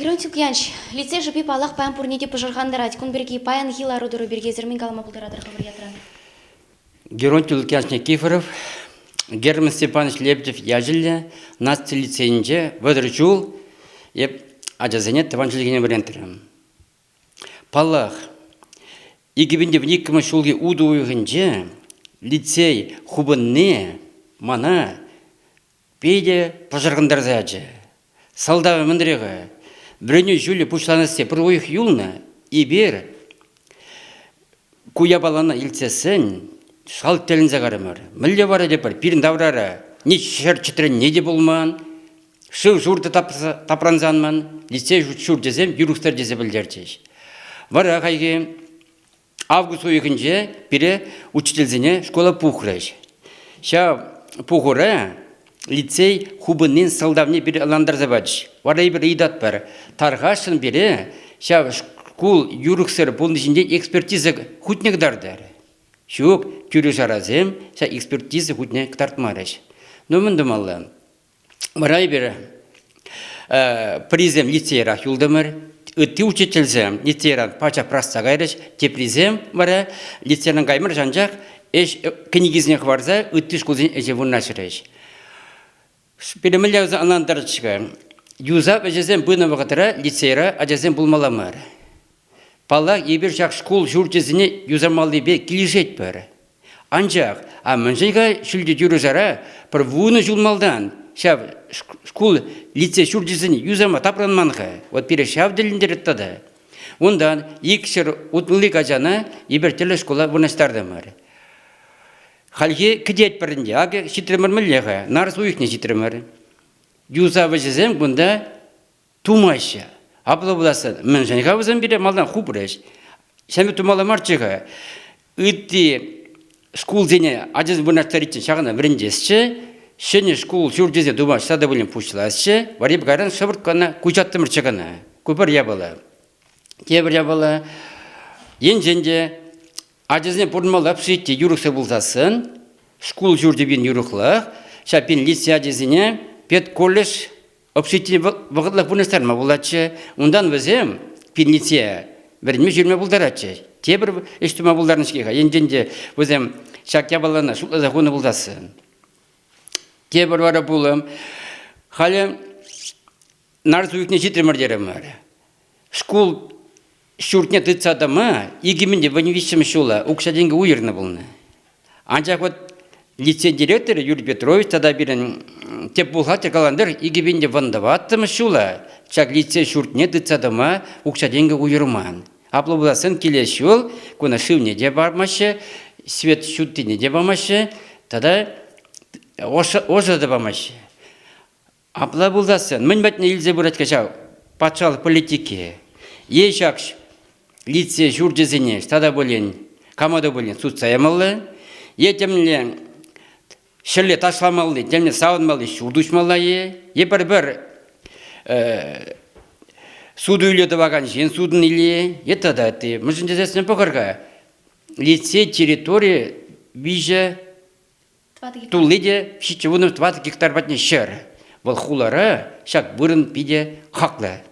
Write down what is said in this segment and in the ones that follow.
Геронтий Лукьянович, лицей шӑпи паллах паян пурне те пӑшӑрхантарать. Кун пирки паянхи лару-тӑру пирки эсир мӗн калама пултаратӑр хӑвӑр ятран? Геронтий Лукьянович Никифоров, Герман Степанович Лебедев ячӗллӗ наци лицейӗнче 30 ҫул эп ачасене тӑван чӗлхене вӗрентрӗм. Паллах, 2002 ҫулхи утӑ уйӑхӗнче лицей хупӑнни мана питӗ пӑшӑрхантарса ячӗ. Сӑлтавӗ мӗнре-ха? Вӗренӳ ҫулӗ пуҫланасси пӗр уйӑх юлнӑ. Эпир ку япалана илтсессӗн шалт тӗлӗнсе карӑмӑр. Мӗнле вара тепӗр пирӗн таврара ни ҫӗр чӗтренни те пулман, шыв-шур та тапранса анман, лицей ҫурчӗсем юрӑхсӑр тесе пӗлтерчӗҫ. Вара хайхи Август уйӑхӗнче пире учительсене школа пухрӗҫ. Ҫав пухура лицей хупӑннин сӑлтавне пире ӑнлантарса пачӗҫ. Вара эпир ыйтатпӑр, тархасшӑн пире ҫав шкул юрӑхсӑр пулни ҫинчен экспертиза хутне кӑтартӑр. Ҫук, тӳре-шарасем ҫак экспертиза хутне кӑтартмарӗҫ. Ну, мӗн тумалла? Вара эпир пӗрисем лицейрах юлтӑмӑр, ытти учительсем лицейран пачах пӑрахса кайрӗҫ, теприсем вара лицейран каймарӗҫ, анчах ӗҫ кӗнекисене хӑварса ытти шкулсен ӗҫе вырнаҫрӗҫ. Пире мӗнле ӑнлантарчӗ-ха? Юсав ӗҫӗсем пынӑ вӑхӑтра лицейра ачасем пулмалла мар. Паллах, эпир ҫак шкул ҫурчӗсене юсамаллипе килӗшетпӗр. Анчах, а мӗншӗн-ха ҫӳлти тӳре-шара пӗр вунӑ ҫул малтан ҫав шкул лицей ҫурчӗсене юсама тапранман-ха? Вот пире ҫав тӗлӗнтерет тата. Унтан икҫӗр утмӑлли ачана эпир тӗрлӗ шкула вырнаҫтартӑмӑр. Хальхи кӗтетпӗр ӗнтӗ. Акӑ ҫитрӗмӗр мӗнле-ха? Нарӑс уйӑхне ҫитрӗмӗр. Юсав ӗҫӗсем кунта тумаҫҫӗ. Апла пуласса мӗншӗн-ха вӗсем пире малтан хупрӗҫ? Ҫавӑн тумалла марччӗ-ха. Ытти шкулсене ачасем вырнаҫтариччен ҫакна вӗрентесчӗ, ҫӗнӗ шкул ҫурчӗсем тума ӑҫта та пулин пуҫласчӗ, вара кайран шӑпӑрт кӑна куҫаттӑмӑрччӗ кӑна. Ку пӗр япала. Тепӗр япала. Енчен те ачасене пурӑнмалла общежити юрӑхсӑр пулсассӑн, шкул ҫурчӗ пин юрӑхлӑх, ҫав пин лицей ачисене педколледж Общежитине вӑхӑтлӑх вырнаҫтарма пулатчӗ. Унтан вӗсем пильнице вӗренме ҫӳреме пултаратчӗҫ. Тепӗр ӗҫ тума пултарнӑ-ҫке-ха. Енчен те вӗсем ҫак япалана шутласа хунӑ пулсассӑн. Тепӗр вара пулӑм. Халӗ нарӑс уйӑхне ҫитрӗмӗр терӗмӗр. Шкул ҫуртне тытса тӑма 2013 ҫула укҫа-тенкӗ уйӑрнӑ пулнӑ. Анчах вот лицей директорӗ Юрий Петрович тата пирӗн тӗп бухгалтер каланӑ тӑрӑх 2014 ҫула ҫак лицей ҫуртне тытса тӑма укҫа-тенкӗ уйӑрман. Апла пулассан килес ҫул куна шывне те памаҫҫӗ, свет ҫуттине те памаҫҫӗ тата ӑшӑ та памаҫҫӗ. Апла пулсассӑн мӗн патне илсе пырать-ха ҫав патшалӑх политики? Е ҫак лицей ҫурчӗсене тата пулин кама та пулин сутса ямалла, е темле ҫӗрле ташламалли, темле савӑнмалли ҫурт уҫмалла-и, е пӗр-пӗр суту-илӳ тӑвакан ҫын сутӑн иле, е тата ытти. Мӗншӗн тесессӗн пӑхӑр-ха, лицей территори виҫӗ Тулли те 74 гектар патне ҫӗр. Вӑл хулара ҫак вырӑн питӗ хаклӑ.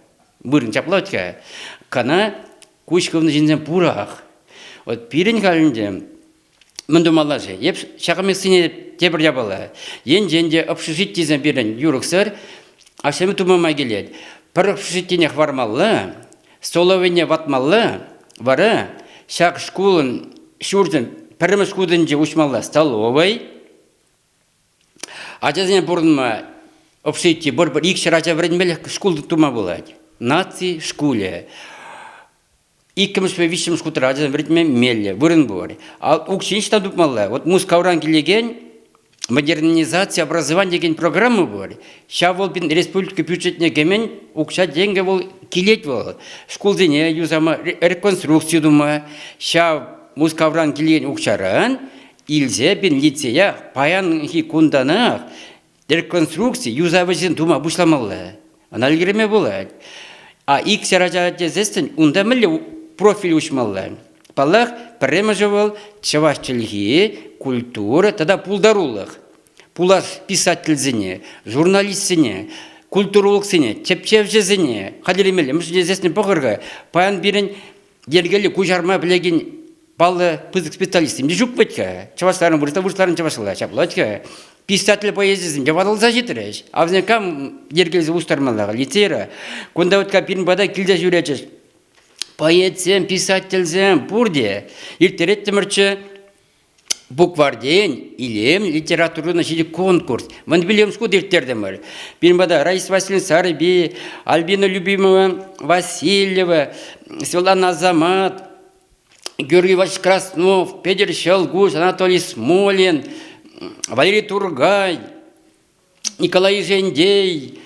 Вырӑн ҫапла вӗт-ха. Кана куҫ хывнӑ ҫынсем пурах. Вот пирӗн халь ӗнтӗ мӗн тумалла-ши? Эп ҫакӑн пексене тепӗр япала. Енчен те общежитисем пирӗн юрӑхсӑр, ашшӗ тума май килет. Пӗр общежитине хӑвармалла, столовӑйне ватмалла, вара ҫак шкулӑн ҫурчӗн пӗрремӗш хутӗнче уҫмалла столовӑй, ачасене пурӑнма общежити пӗр икҫӗр ача вӗренмелӗх шкул тума пулать. Наци шкулӗ. Иккӗмӗшпе виҫҫӗмӗш хутра ачасем вӗрентме меллӗ, вырӑн пур. Укҫи ӑҫтан тупмалла? Вот Мускавран килекен модернизация образования текен программа пур. Ҫав вӑл республика бюджетне кӗмен укҫа-тенкӗ вӑл килет вӑл. Шкулсене юсама, реконструкци тума ҫав Мускавран килекен укҫаран илсе пин лицея паянхи кунтанах реконструкци юсавӗсем тума пуҫламалла. Ӑна ӗлкӗрме пулать. А иксӗр ача тесессӗн унта мӗнле профиль уҫмалла? Паллах, пӗрремӗшӗ вӑл чӑваш чӗлхи, культура тата пултарулӑх. Пулас писательсене, журналистсене, культурологсене, тӗпчевҫӗсене хатӗрлемелле. Мӗншӗн тесессӗн пӑхӑр-ха, паян пирӗн йӗркеллӗ куҫарма пӗлекен паллӑ пысӑк специалистсем те ҫук вӗт-ха. Чӑвашларан вырӑсла, вырӑсларан чӑвашла ҫапла-ҫке. Писатель поэзисем те ватӑлса ҫитрӗҫ. А вӗсене кам йӗркелесе устармалла лицейра? Кунта вот пирӗн пата килсе ҫӳретчӗҫ. Поэтсем, писательсем пурте ирттереттӗмӗрччӗ букварьтен илем литературӑна ҫити конкурс. Мӑн Вильямс кут ирттертӗмӗр. Пирӗн пата Раиса Васильевна Сарби, Альбина Любимова Васильева, Светлана Азамат, Георгий Иванович Краснов, Петӗр Ҫӑлкуҫ, Анатолий Смолин, Валерий Тургай, Николай Ижендей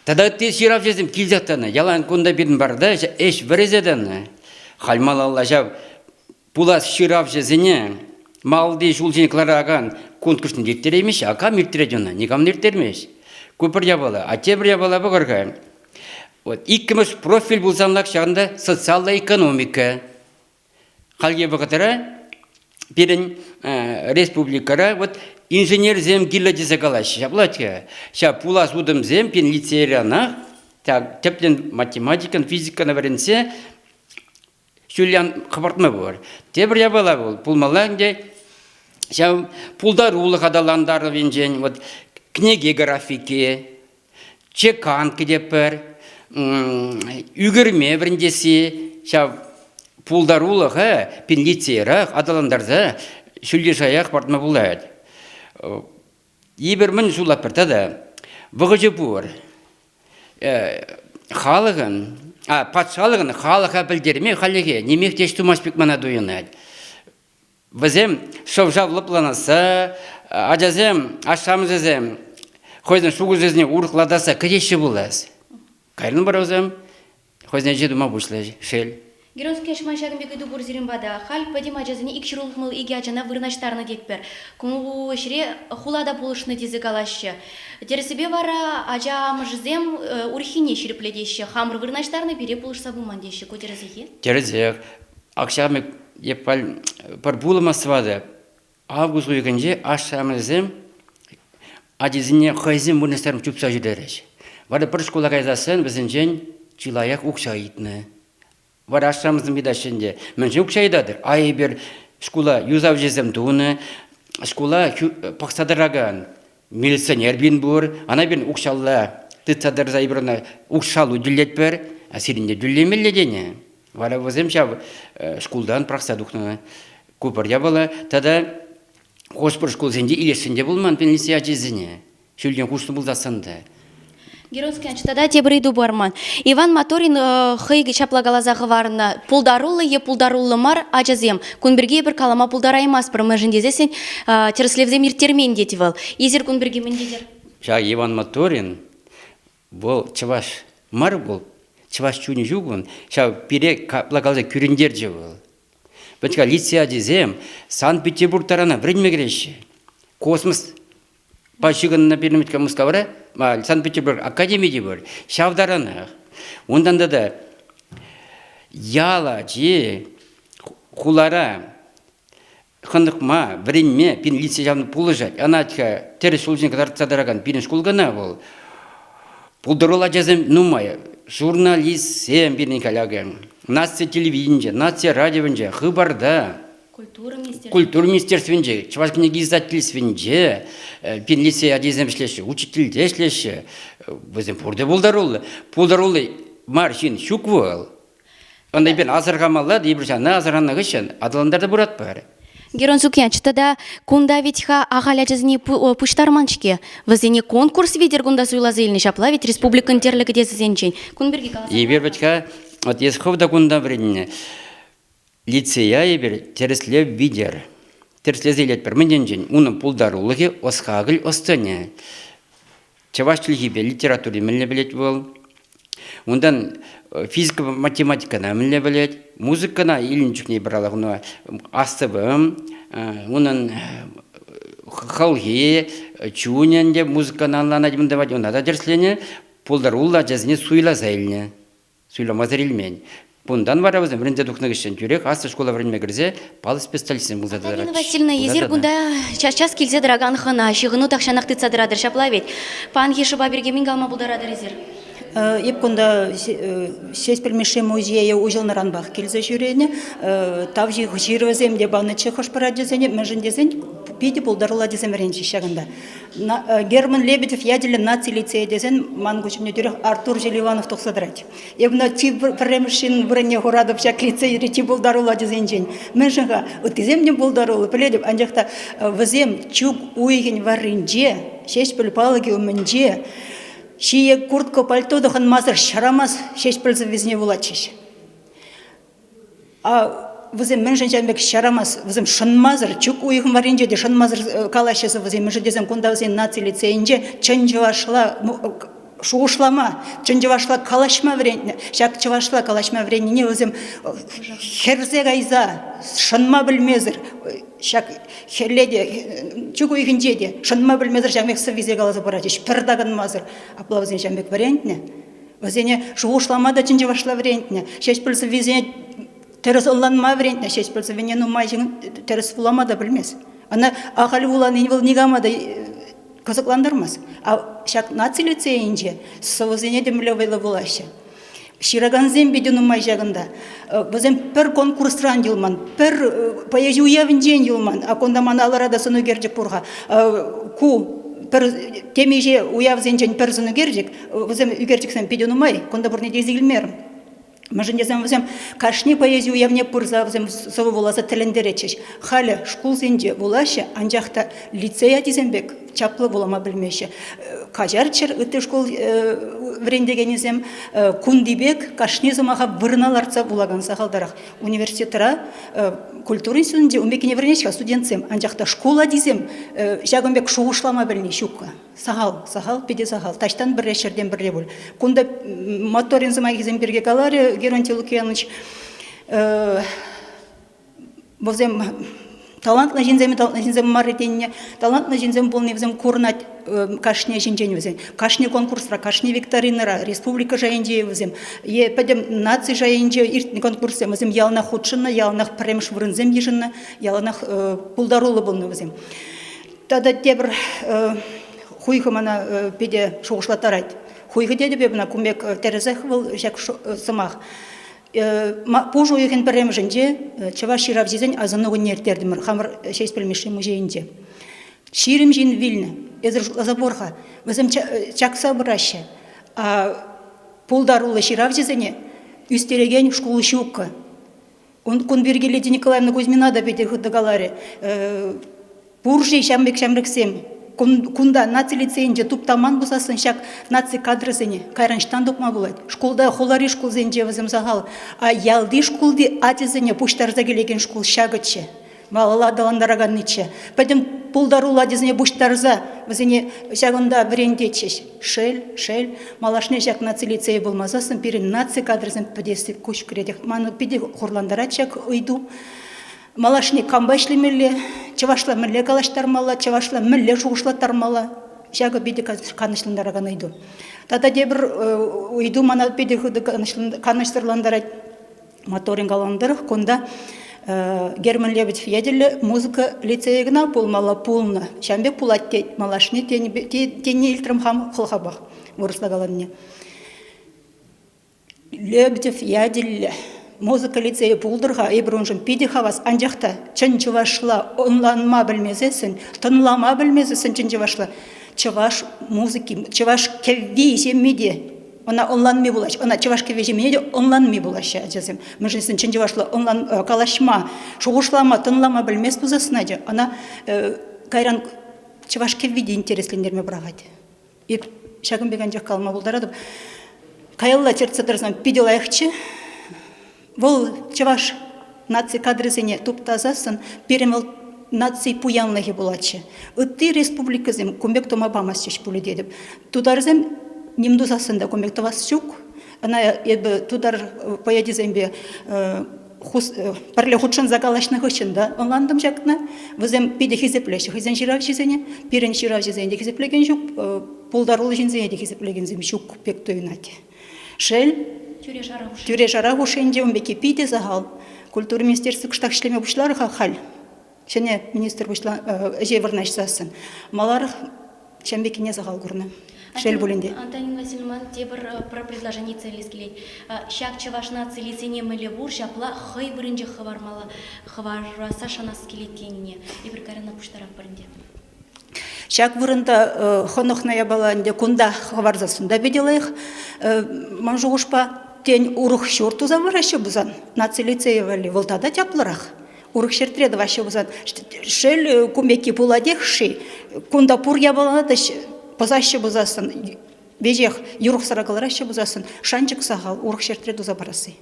тата ытти ҫыравҫӑсем килсех тӑнӑ. Ялан кунта пирӗн барда ӗҫ вӗресе тӑнӑ. Халь малалла ҫав пулас ҫыравҫӑсене малти ҫул ҫине кӑларакан конкурсне ирттереймеҫҫӗ. А кам ирттерет ӑна? Никам та ирттермест. Ку пӗр япала. А тепӗр япала пӑхӑр-ха. Вот иккӗмӗш профиль пулсанлах ҫакӑнта социаллӑ экономика. Хальхи вӑхӑтра пирӗн республикӑра вот инженерсем кирлӗ тесе калаҫҫӗ. Ҫапла-ҫке. Ҫав пулас утӑмсем пирӗн лицейранах тӗплӗн математикӑн, физикӑна вӗренсе ҫуллен хӑпартма пур. Тепӗр япала вӑл пулмалла ӗнтӗ ҫав пултарулӑх аталантарӑвӗнчен вот кӗнеке графики, чеканка тетпӗр, ӳкерме вӗрентесси ҫав пултарулӑха пин лицейрах аталантарса ҫӳлти шая хӑпартма пулать. Эпир мӗн сулатпӑр тата? Вӑхӑчӗ пур. Халӑхӑн, а патшалӑхӑн халӑха пӗлтерме хальлӗхе нимех те ӗҫ тумасть пек мана туйӑнать. Вӗсем шӑв-шав лӑпланасса, ачасем, ашшӗ-амӑшӗсем хӑйсен шухӑшӗсене урӑхлатасса кӗтеҫҫӗ пулас. Кайран вара вӗсем хӑйсен ӗҫе тума пуҫлӗҫ, шел. Геронский ман ҫакӑн пек ыйту пур сирӗн пата. Халь пӗтӗм ачасене ик ҫырулӑхмӑл икӗ ачана вырнаҫтарнӑ тетпӗр. Ку ӗҫре хула та пулӑшнӑ тесе калаҫҫӗ. Тӗрӗссипе вара ача амӑшӗсем урӑххине ҫирӗплетеҫҫӗ. Хамӑр вырнаҫтарнӑ пире пулӑшса пыман теҫҫӗ. Ку тӗрӗсех-и? Тӗрӗсех. Акҫа пӗр пулӑм астӑватӑп. Август уйӑхӗнче ашшӗ-амӑшӗсем ачисене хӑйсем вырнаҫтарма чупса ҫӳрерӗҫ. Вара пӗр шкула кайсассӑн вӗсенчен чылаях укҫа ыйтнӑ. Вара ашшӗ-амӑшӗсем ыйтаҫҫӗ ӗнтӗ, мӗншӗн укҫа ыйтатӑр? А эпир шкула юсавҫӑсем тунӑ, шкула пӑхса тӑракан милиционер пин пур, ӑна пирӗн укҫалла тытса тӑрса эпир ӑна укҫалу тӳлетпӗр, а сирӗн те тӳлемелле тенӗ. Вара вӗсем ҫав шкултан пӑрахса тухнӑ. Ку пӗр япала. Тата хӑш-пӗр шкулсенче илесшӗн те пулман пенси ачисене. Ҫӳлтен хушнӑ пулсассӑн та. Геронский тата тепӗр ыйту пар ман. Иван Моторин хӑй ҫапла каласа хӑварнӑ. Пултаруллӑ е пултаруллӑ мар ачасем кун пирки эпир калама пултараймастпӑр. Мӗншӗн тесессӗн тӗрӗслевсем ирттермен тет вӑл. Эсир кун пирки мӗн тетӗр? Ҫак Иван Моторин вӑл чӑваш мар вӑл, чӑваш чунӗ ҫук ун. Ҫав пире капла каласа кӳрентерчӗ вӑл. Вӗт-ха лицей ачисем Санкт-Петербург тарана вӗренме кӗреҫҫӗ. Космос ҫыхӑннӑ пирӗн вӗт-ха Мускавра, Санкт-Петербург академи те пур. Ҫав таранах. Унтан тата ял ачи хулара хӑнӑхма, вӗренме пирӗн лицей ҫавна пулӑшать. Ӑна тӗрӗс ҫул ҫине кӑтартса тӑракан пирӗн шкул кӑна вӑл. Пултаруллӑ ачасем нумай. Журналистсем пирӗн халь Наци телевиденинче, наци радиовӗнче, Хыпарта, Культура министерствинче, Чӑваш кӗнеке издательствинче пирӗн лицей ачисем ӗҫлеҫҫӗ, учительте ӗҫлеҫҫӗ. Вӗсем пурте пултаруллӑ. Пултаруллӑ мар ҫын ҫук вӑл. Ӑна эпир асӑрхамалла, эпир ҫавна асӑрханнӑ хыҫҫӑн аталантарса пыратпӑр. Герон Сукьянч, тата кунта ведь-ха ахаль ачасене пуҫтарман-ҫке. Вӗсене конкурс витӗр кунта суйласа илнӗ ҫапла ведь республикӑн тӗрлӗ кӗтесӗсенчен. Кун пирки каласа Эпир вӗт-ха, вот эс хӑв та кунта вӗреннӗ. Лицея эпир тӗрӗслев витӗр тӗрӗслесе илетпӗр. Мӗн енчен? Унӑн пултарулӑхӗ, ӑс-хакӑл ӑс-тӑнӗ. Чӑваш чӗлхипе литератури мӗнле пӗлет вӑл? Унтан физика математикӑна мӗнле пӗлет? Музыкӑна илнӗ чухне эпир ӑна астӑвӑм, унӑн хӑлхи, чунӗ ӗнтӗ музыкӑна ӑнланать, мӗн тӑвать, ӑна та тӗрӗсленӗ. Пултаруллӑ ачасене суйласа илнӗ. Суйламасӑр илмен. Кунтан вара вӗсем вӗренсе тухнӑ хыҫҫӑн тӳрех аслӑ шкула вӗренме кӗрсе паллӑ специалистсем пулса тӑраҫҫӗ. Нина Васильевна, эсир кунта час-час килсе тӑракан хӑна, ҫыхӑну тахҫанах тытса тӑратӑр, ҫапла ведь? Паянхи шӑпа пирки мӗн калама пултаратӑр эсир? Эп кунта Ҫеҫпӗл Мишши музейӗ уҫӑлнӑранпах килсе ҫӳренӗ. Тав ҫырӑвӗсем те панӑччӗ хӑш-пӗр ачасене, мӗншӗн тесен питӗ пултаруллӑ ачасем вӗренчӗҫ ҫакӑнта. Герман Лебедев ячӗллӗ наци лицейӗ тесен ман куҫ умне тӳрех Артур Селиванов тухса тӑрать. Эп ӑна чи пӗрремӗш ҫын вырӑнне хуратӑп ҫак лицейри чи пултаруллӑ ачасенчен. Мӗншӗн-ха? Ыттисем те пултаруллӑ, пӗлетӗп, анчах та вӗсем чӳк уйӑхӗн варринче Ҫеҫпӗл палӑкӗ умӗнче ҫие куртка пальто тӑхӑнмасӑр ҫарамас Ҫеҫпӗл сӑввисене вулатчӗҫ. А вӗсем мӗншӗн ҫавӑн пек ҫарамас, вӗсем шӑнмасӑр, чӳк уйӑхӗн варринче те шӑнмасӑр калаҫҫӗ вӗсем, мӗншӗн тесен кунта вӗсен наци лицейӗнче чӑн чӑвашла шухӑшлама, чӑн чӑвашла калаҫма вӗрентнӗ. Ҫак чӑвашла калаҫма вӗреннине вӗсем хӗрсе кайса, шӑнма пӗлмесӗр, ҫак хӗлле те, чӳк уйӑхӗнче те шӑнма пӗлмесӗр ҫавӑн пек сӑввисене каласа паратчӗҫ, пӗр такӑнмасӑр. Апла вӗсем ҫавӑн пек вӗрентнӗ. Вӗсене шухӑшлама та чӑн чӑвашла вӗрентнӗ. Ҫеҫпӗл сӑввисене тӗрӗс ӑнланма вӗрентнӗ. Ҫеҫпӗл сӑввине нумай ҫын тӗрӗс вулама та пӗлмест. Ӑна ахаль вуланин вӑл никама та кӑсӑклантармасть. А ҫак наци лицейӗнче сӑвӑсене те мӗнле вӑйлӑ вулаҫҫӗ. Ҫыракансем питӗ нумай ҫакӑнта. Вӗсем пӗр конкурсран юлман, пӗр поэзи уявӗнчен юлман. А кунта ман алӑра та сӑнӳкерчӗк пур-ха. Ку пӗр темиҫе уявсенчен пӗр сӑнӳкерчӗк. Вӗсем ӳкерчӗксем питӗ нумай, кунта пурне те илсе килмерӗм. Мӗншӗн тесен вӗсем кашни поэзи уявне пырса вӗсем сӑвӑ вуласа тӗлӗнтеретчӗҫ. Халӗ шкулсенче вулаҫҫӗ, анчах та лицей ачисем пек чаплӑ вулама пӗлмеҫҫӗ. Каҫарччӑр ытти шкул вӗрентекенӗсем кунти пек кашни сӑмаха вырӑна лартса вулакан сахалтарах. Университетра культура институтӗнче ун пеккине вӗренеҫҫӗ-ха студентсем, анчах та шкул ачисем ҫакӑн пек шухӑшлама пӗлни ҫуккӑ. Сахал, сахал, питӗ сахал. Таҫтан пӗрре, ҫӗртен пӗрре пуль. Кунта Моторин сӑмахӗсем пирки каларӗ Геронтий Лукьянович. Вӗсем талантлӑ ҫынсем, талантлӑ ҫынсем мар тенине, талантлӑ ҫынсем пулни вӗсем курӑнать кашни ҫинчен вӗсен. Кашни конкурсра, кашни викторинӑра, республика шайӗнче вӗсем е пӗтӗм наци шайӗнче иртнӗ конкурссем вӗсем яланах хутшӑннӑ, яланах пӗрремӗш вырӑнсем йышӑннӑ, яланах пултаруллӑ пулнӑ вӗсем. Тата тепӗр хуйхӑ мана питӗ шухӑшлаттарать. Хуйхӑ тетӗп эп ӑна, кун пек тӗрӗсех вӑл ҫак сӑмах. Пуш уйӑхӗн пӗрремӗшӗнче чӑваш ҫыравҫисен асӑну кунне ирттертӗмӗр хамӑр Ҫеҫпӗл Мишши музейӗнче. 20 ҫын вилнӗ. Эсир шутласа пӑхӑр-ха, вӗсем чакса пыраҫҫӗ. А пултаруллӑ ҫыравҫӑсене ӳстерекен шкул ҫуккӑ. Кун пирки Лидия Николаевна Кузьмина та питӗ хытӑ каларӗ. Пур-ши ҫав пек ҫамрӑксем? Кунта наци лицейӗнче туптаман пулсассӑн ҫак наци кадрӗсене кайран ӑҫтан тупма пулать? Шкулта, хулари шкулсенче вӗсем сахал, а ялти шкулти ачасене пуҫтарса килекен шкул ҫакӑччӗ. Малалла аталантараканниччӗ. Пӗтӗм пултаруллӑ ачасене пуҫтарса вӗсене ҫакӑнта вӗрентетчӗҫ. Шел, шел, малашне ҫак наци лицейӗ пулмасассӑн пирӗн наци кадрӗсем пӗтесси куҫ кӗретех. Мана питӗ хурлантарать ҫак ыйту. Малашне кампа ӗҫлемелле, чӑвашла мӗнле калаҫтармалла, чӑвашла мӗнле шухӑшлаттармалла, ҫакӑ питӗ канӑҫлантаракан ыйту. Тата тепӗр ыйту мана питӗ хытӑ канӑҫсӑрлантарать. Моторин каланӑ тӑрӑх, кунта Герман Лебедев ячӗллӗ музыка лицейӗ кӑна пулмалла пулнӑ. Ҫавӑн пек пулать тет малашне тенине илтрӗм хам хӑлхапах вырӑсла каланине. Лебедев ячӗллӗ музыка лицейӗ пултӑр-ха, эпир уншӑн питӗ хавас. Анчах та чӑн чӑвашла ӑнланма пӗлмесессӗн, тӑнлама пӗлмесессӗн чӑн чӑвашла чӑваш музыки, чӑваш кӗвви ҫемми те ӑна ӑнланми пулаҫ. Ӑна чӑваш кӗвви ҫеммине те ӑнланми пулаҫҫӗ ачасем. Мӗншӗн тесен чӑн чӑвашла ӑнлан калаҫма, шухӑшлама, тӑнлама пӗлмест пулсассӑн ача ӑна кайран чӑваш кӗвви те интереслентерме пӑрахать. Эп ҫакӑн пек анчах калама пултаратӑп. Каялла чӗртсе тӑрсан питӗ лайӑхчӗ. Вӑл чӑваш наци кадрӗсене туптасассӑн пирӗн вӑл наци пуянлӑхӗ пулатчӗ. Ытти республикӑсем кун пек тума памастчӗҫ пулӗ тетӗп. Тутарсем ним тусассӑн та кун пек тӑвас ҫук. Ӑна эпӗ тутар поэчӗсемпе пӗрле хутшӑнса калаҫнӑ хыҫҫӑн та ӑнлантӑм ҫакна. Вӗсем питӗ хисеплеҫҫӗ хӑйсен ҫыравҫисене. Пирӗн ҫыравҫӑсене те хисеплекен ҫук, пултаруллӑ ҫынсене те хисеплекенсем ҫук пек туйӑнать. Шел. Тӳре-шара хушшинче. Тӳре-шара хушшинче ун пекки питӗ сахал. Культура министерстви кӑштах ӗҫлеме пуҫларӗ-ха халь. Ҫӗнӗ министр ӗҫе вырнаҫсассӑн. Маларах ҫавӑн пеккине сахал курнӑ. Шел пулин те. Антонина Васильевна, ман тепӗр пӗр предложени илес килет. Ҫак чӑваш наци лицейне мӗнле пур, ҫапла хӑй вырӑнчех хӑвармалла, хӑварасса шанас килет тенине эпир кайрана пуҫтаратпӑр ӗнтӗ. Ҫак вырӑнта хӑнӑхнӑ япала ӗнтӗ кунта хӑварсассӑн та питӗ лайӑх. Ман шухӑшпа, тен, урӑх ҫурт туса параҫҫӗ пулсан наци лицейӗ валли вӑл тата чаплӑрах. Урӑх ҫӗртре тӑваҫҫӗ пулсан, шел, кун пекки пулатех-ши? Кунта пур япалана та пӑсаҫҫӗ пулсассӑн, веҫех юрӑхсӑра кӑлараҫҫӗ пулсассӑн, шанчӑк сахал урӑх ҫӗртре туса парасси.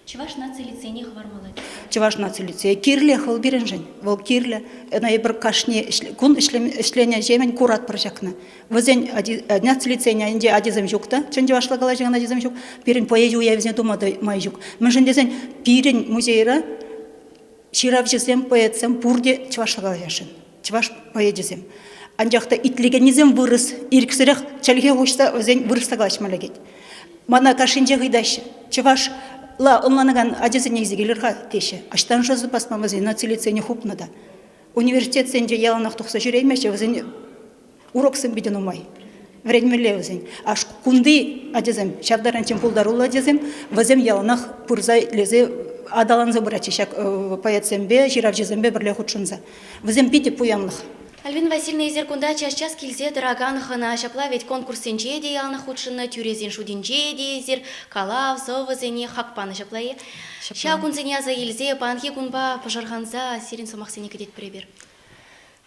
Чӑваш наци лицейне хӑвармалла. Чӑваш наци лицейӗ кирлех вӑл пирӗншӗн. Вӑл кирлӗ. Ӑна эпир кашни кун ӗҫленӗ ҫемӗн куратпӑр ҫакна. Вӗсен наци лицейӗн айӗнче ачасем ҫук та, чӑн чӑвашла калаҫакан ачасем ҫук. Пирӗн поэзи уявӗсене тума та май ҫук. Мӗншӗн тесен пирӗн музейра ҫыравҫӑсем, поэтсем пурте чӑвашла калаҫасшӑн. Чӑваш поэчӗсем. Анчах та итлекеннисем вырӑс, ирӗксӗрех чӗлхе хуҫса вӗсен вырӑсла калаҫма лекет. Мана кашнинчех ыйтаҫҫӗ, чӑвашла ӑнланакан ачасене илсе килӗр-ха теҫҫӗ. Ӑҫтан шӑсӑ пасма вӗсен наци лицейне хупнӑ та. Университетсенче яланах тухса ҫӳреймеҫҫӗ, вӗсен уроксем питӗ нумай. Вӗренмелле вӗсен. А кунти ачасем, ҫав таранччен пултаруллӑ ачасем, вӗсем яланах пырса итлесе аталанса пыратчӗҫ ҫак поэтсемпе, ҫыравҫӑсемпе пӗрле хутшӑнса. Вӗсем питӗ пуянлӑх. Альбина Васильевна, эсир кунта час-час килсе тӑракан хӑна. Ҫапла ведь конкурссенче те яланах хутшӑннӑ, тӳресен шутӗнче те эсир калав, сӑвӑсене хак панӑ ҫапла-и? Ҫав кунсене аса илсе паянхи кунпа пӑшӑрханса сирӗн сӑмахсене кӗтетпӗр эпир.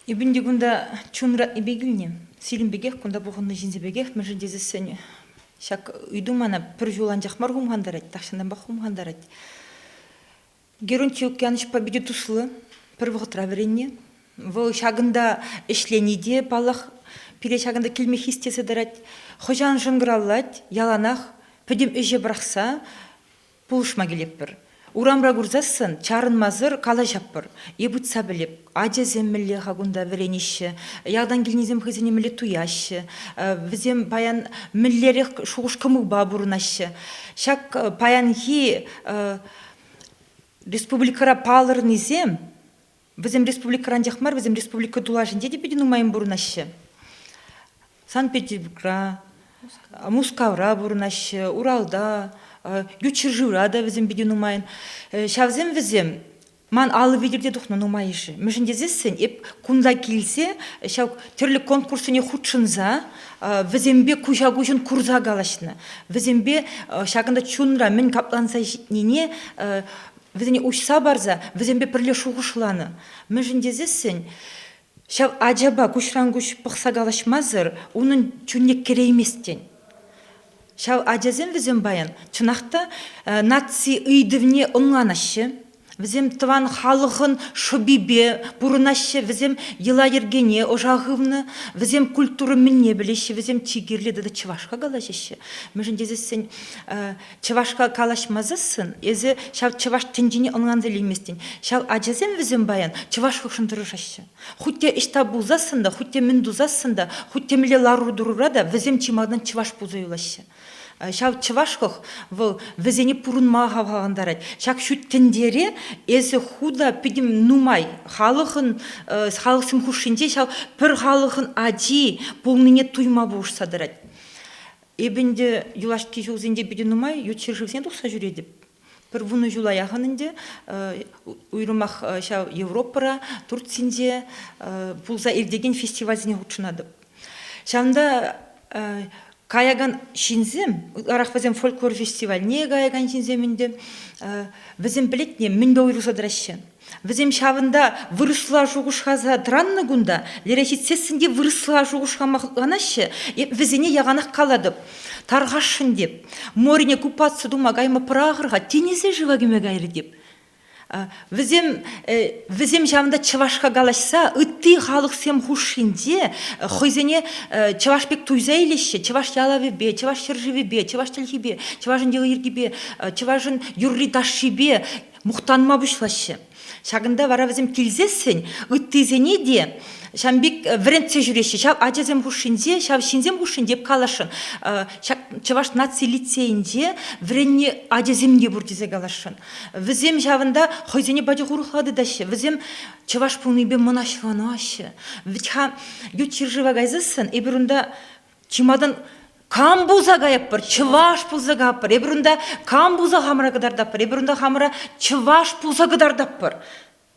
Эпӗ ӗнтӗ кунта чун ыратнипе килнӗ. Сирӗн пекех, кунта пухӑннӑ ҫынсем пекех, мӗншӗн тесессӗн ҫак ыйту мана пӗр ҫул анчах мар хумхантарать, тахҫантанпах хумхантарать. Геронтий Лукьяновичпа питӗ туслӑ, пӗр вӑхӑтра вӗреннӗ. Вӑл ҫакӑнта ӗҫлени те, паллах, пире ҫакӑнта килме хистесе тӑрать. Хӑҫан шӑнкӑравлать, яланах пӗтӗм ӗҫе пӑрахса пулӑшма килетпӗр. Урамра курсассӑн чарӑнмасӑр калаҫатпӑр. Эп ыйтса пӗлеп, ачасем мӗнле-ха кунта вӗренеҫҫӗ, ялтан килнисем хӑйсене мӗнле туяҫҫӗ, вӗсем паян мӗнлерех шухӑш-кӑмӑлпа пурӑнаҫҫӗ. Ҫак паянхи республикӑра палӑрнисем, вӗсем республикӑра анчах мар, вӗсем республика тулашӗнче те питӗ нумайӑн пурӑнаҫҫӗ. Санкт-Петербургра, Мускавра пурӑнаҫҫӗ, Уралта, ют ҫӗршывра та вӗсем питӗ нумайӑн. Ҫавсем вӗсем ман алӑ витӗр те тухнӑ нумайӑшӗ. Мӗншӗн тесессӗн эп кунта килсе ҫав тӗрлӗ конкурссене хутшӑнса вӗсемпе куҫа-куҫӑн курса калаҫнӑ. Вӗсемпе ҫакӑнта чунра мӗн капланса ҫитнине вӗсене уҫса парса вӗсемпе пӗрле шухӑшланӑ. Мӗншӗн тесессӗн ҫав ачапа куҫран куҫ пӑхса калаҫмасӑр унӑн чунне кӗрейместӗн. Ҫав ачасем вӗсем паян чӑнах та наци ыйтӑвне ӑнланаҫҫӗ. Вӗсем тӑван халӑхӑн шӑпипе пурӑнаҫҫӗ, вӗсем йӑла-йӗркене ӑша хывнӑ, вӗсем культура мӗнне пӗлеҫҫӗ, вӗсем чи кирли тата чӑвашла калаҫаҫҫӗ. Мӗншӗн тесессӗн чӑвашла калаҫмасассӑн эсӗ ҫав чӑваш тӗнчине ӑнланса илейместӗн. Ҫав ачасем вӗсем паян чӑвашлӑхшӑн тӑрӑшаҫҫӗ. Хуть те ӑҫта пулсассӑн та, хуть те мӗн тусассӑн та, хуть те мӗнле лару-тӑрура та вӗсем чи малтан чӑваш пулса юлаҫҫӗ. Ҫав чӑвашлӑх вӑл вӗсене пурӑнма хавхалантарать. Ҫак ҫут тӗнчере эсӗ ху та питӗ нумай халӑхӑн, халӑхсем хушшинче ҫав пӗр халӑхӑн ачи пулнине туйма пулӑшса тӑрать. Эпӗ ӗнтӗ юлашки ҫулсенче питӗ нумай ют ҫӗршывсене тухса ҫӳретӗп. Пӗр вунӑ ҫула яхӑн ӗнтӗ уйрӑмах ҫав Европӑра, Турцинче пулса иртекен фестивальсене хутшӑнатӑп. Ҫавӑнта каякан ҫынсем, ытларах вӗсем фольклор фестивальне каякан ҫынсем ӗнтӗ, вӗсем пӗлетне мӗнпе уйрӑлса тӑраҫҫӗ. Вӗсем ҫавӑнта вырӑсла шухӑшласа тӑраннӑ кунта, лере ҫитсессӗн те вырӑсла шухӑшлама хӑтланаҫҫӗ. Эп вӗсене яланах калатӑп, тархасшӑн теп, морине купаться тума кайма пӑрахӑр-ха, тинӗсе шыва кӗме кайрӗ теп. Вӗсем, вӗсем ҫавӑнта чӑвашла калаҫса ытти халӑхсем хушшинче хӑйсене чӑваш пек туйса илеҫҫӗ, чӑваш ялавӗпе, чӑваш ҫӗршывӗпе, чӑваш чӗлхипе, чӑвашӑн йӑли-йӗркипе, чӑвашӑн юрри-ташшипе мухтанма пуҫлаҫҫӗ. Ҫакӑнта вара вӗсем килсессӗн ыттисене те ҫавӑн пек вӗрентсе ҫӳреҫҫӗ. Ҫав ачасем хушшинче, ҫав ҫынсем хушшинче эп каласшӑн, ҫак Чӑваш наци лицейӗнче вӗреннӗ ачасем те пур тесе каласшӑн. Вӗсем ҫавӑнта хӑйсене пачах урӑхла тытаҫҫӗ. Вӗсем чӑваш пулнипе мӑнаҫланаҫҫӗ. Вӗт-ха ют ҫӗршыва кайсассӑн эпир унта чи малтан кам пулса каятпӑр? Чӑваш пулса каятпӑр. Эпир унта кам пулса хамӑра кӑтартатпӑр? Эпир унта хамӑра чӑваш пулса кӑтартатпӑр.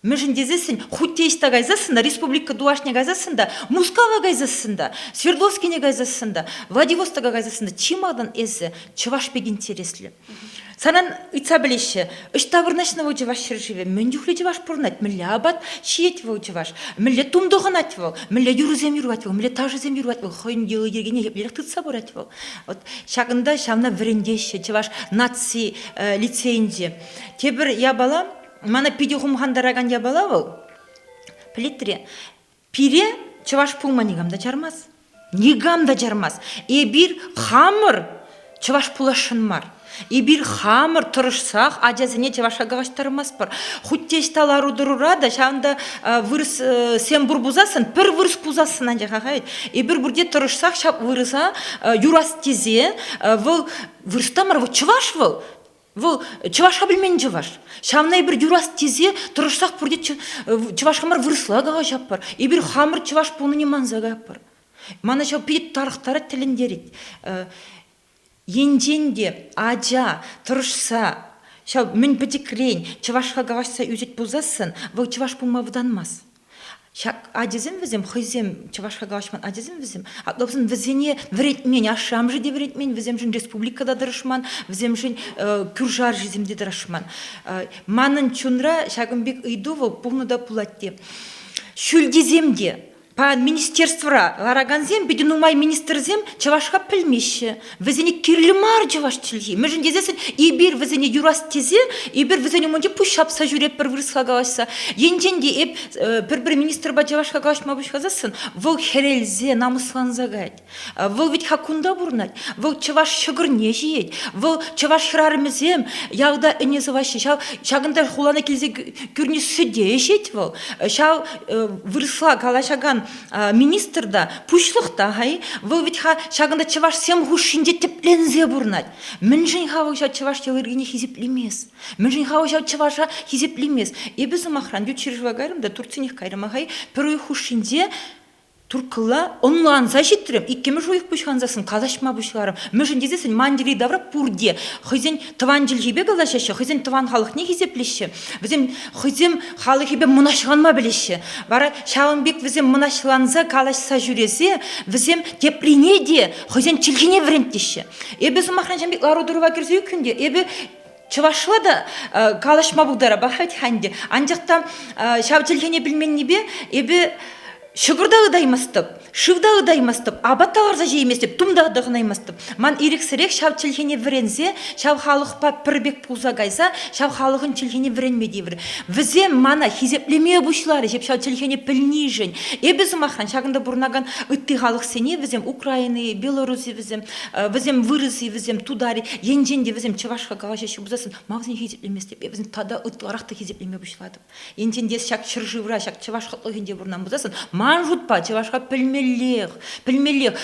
Мӗншӗн тесессӗн, хуть те ӑҫта кайсассӑн та, республика тулашне кайсассӑн та, Мускава кайсассӑн та, Свердловскине кайсассӑн та, Владивостока кайсассӑн та чи малтан эсӗ чӑваш пек интереслӗ. Санан ыйтса пӗлеҫҫӗ, ӑҫта вырнаҫнӑ вӑл чӑваш ҫӗршывӗ, мӗн чухлӗ чӑваш пурӑнать, мӗнле апат ҫиет вӑл чӑваш, мӗнле тум тӑхӑнать вӑл, мӗнле юрӑсем юрлать вӑл, мӗнле ташӑсем юрлать вӑл, хӑйӗн йӑли-йӗркине еплерех тытса пырать вӑл. Вот ҫакӑнта ҫавна вӗрентеҫҫӗ чӑваш наци лицейӗнче. Тепӗр япала, мана питӗ хумхантаракан япала вӑл, пӗлетре, Пире чӑваш пулма никам та чармасть. Никам та чармасть. Эпир хамӑр чӑваш пуласшӑн мар. Эпир хамӑр тӑрӑшсах ачасене чӑвашла калаҫтармастпӑр. Хуть те ӑҫта лару-тӑрура та ҫавӑнта вырӑссем пур пулсассӑн, пӗр вырӑс пулсассӑн анчах ахать. Эпир пурте тӑрӑшсах ҫав вырӑса юрас тесе вӑл вырӑс та мар, вӑл чӑваш вӑл. Вӑл чӑвашла пӗлмен чӑваш. Ҫавна эпир юрас тесе тӑрӑшсах пурте чӑваш хамӑр вырӑсла калаҫатпӑр. Эпир хамӑр чӑваш пулнине манса каятпӑр. Мана ҫав питӗ тарӑхтарать, тӗлӗнтерет. Енчен те ача тӑрӑшса ҫав мӗн пӗчӗкрен чӑвашла калаҫса ӳсет пулсассӑн, вӑл чӑваш пулма вӑтанмасть. Ҫак ачасем вӗсем хӑйсем чӑвашла калаҫман ачасем вӗсем, апла вӗсене вӗрентмен, ашшӗ-амӑшӗ те вӗрентмен, вӗсемшӗн республика та тӑрӑшман, вӗсемшӗн кӳршӗ арҫынсем те тӑрӑшман. Манӑн чунра ҫакӑн пек ыйту вӑл пулнӑ та пулать те. Ҫӳлтисем те паян министерствӑра ларакансем питӗ нумай министрсем чӑвашла пӗлмеҫҫӗ. Вӗсене кирлӗ мар чӑваш чӗлхи. Мӗншӗн тесессӗн эпир вӗсене юрас тесе эпир вӗсен умӗнче пуҫ ҫапса ҫӳретпӗр вырӑсла калаҫса. Енчен те эп пӗр-пӗр министрпа чӑвашла калаҫма пуҫласассӑн вӑл хӗрелсе, намӑсланса каять. Вӑл вӗт-ха кунта пурӑнать. Вӑл чӑваш ҫӑкӑрне ҫиет. Вӑл чӑваш хӗрарӑмӗсем ялта ӗне сӑваҫҫӗ. Ҫав ҫакӑнта хулана килсе кӳрнӗ сӗте ӗҫет вӑл. Ҫав вырӑсла калаҫакан министр та, пуҫлӑх та хай, вӑл вӗт-ха ҫакӑнта чӑвашсем хушшинче тӗпленсе пурӑнать. Мӗншӗн-ха вӑл ҫав чӑваш йӑли-йӗркине хисеплемест? Мӗншӗн-ха вӑл ҫав чӑваша хисеплемест? Эпӗ, сӑмахран, ют ҫӗршыва кайрӑм та Турцинех кайрӑм хай, пӗр уйӑх хушшинче турккӑлла ӑнланса ҫитрӗм. Иккӗмӗш уйӑх пуҫлансассӑн калаҫма пуҫларӑм. Мӗншӗн тесессӗн ман йӗри-тавра пурте хӑйсен тӑван чӗлхипе калаҫаҫҫӗ, хӑйсен тӑван халӑхне хисеплеҫҫӗ. Вӗсем хӑйсем халӑхӗпе мӑнаҫланма пӗлеҫҫӗ. Вара ҫавӑн пек вӗсем мӑнаҫланса калаҫса ҫӳресе вӗсем теприне те хӑйсен чӗлхине вӗрентеҫҫӗ. Эпӗ сӑмахран ҫавӑн пек лару-тӑрӑва кӗрсе ӳкрӗм те эпӗ чӑвашла та калаҫма пултарап ха ӗнтӗ. Анчах та ҫав чӗлхене пӗлменнипе эпӗ ҫӑкӑр та ытаймастӑп, шыв та ытаймастӑп, апат та ларса ҫиейместӗп, тум та тӑхӑнаймастӑп. Ман ирӗксӗрех ҫав чӗлхене вӗренсе, ҫав халӑхпа пӗр пек пулса кайса, ҫав халӑхӑн чӗлхине вӗренме тиврӗ. Вӗсем мана хисеплеме пуҫларӗҫ эп ҫав чӗлхене пӗлнишӗн. Эпӗ, сӑмахран, ҫакӑнта пурӑнакан ытти халӑхсене, вӗсем Украина, Белоруси вӗсем, вӗсем вырӑс-и, вӗсем тутар-и, енчен те вӗсем чӑвашла калаҫаҫҫӗ пулсассӑн, ма вӗсене хисеплеместӗп, эп вӗсене тата ытларах та хисеплеме пуҫлатӑп. Енчен те ҫак ҫӗршывра, ҫак чӑваш хӑтлӑхӗнче пурӑнан пулсассӑн, ман шутпа, чӑвашла пӗлмеллех, пӗлмеллех.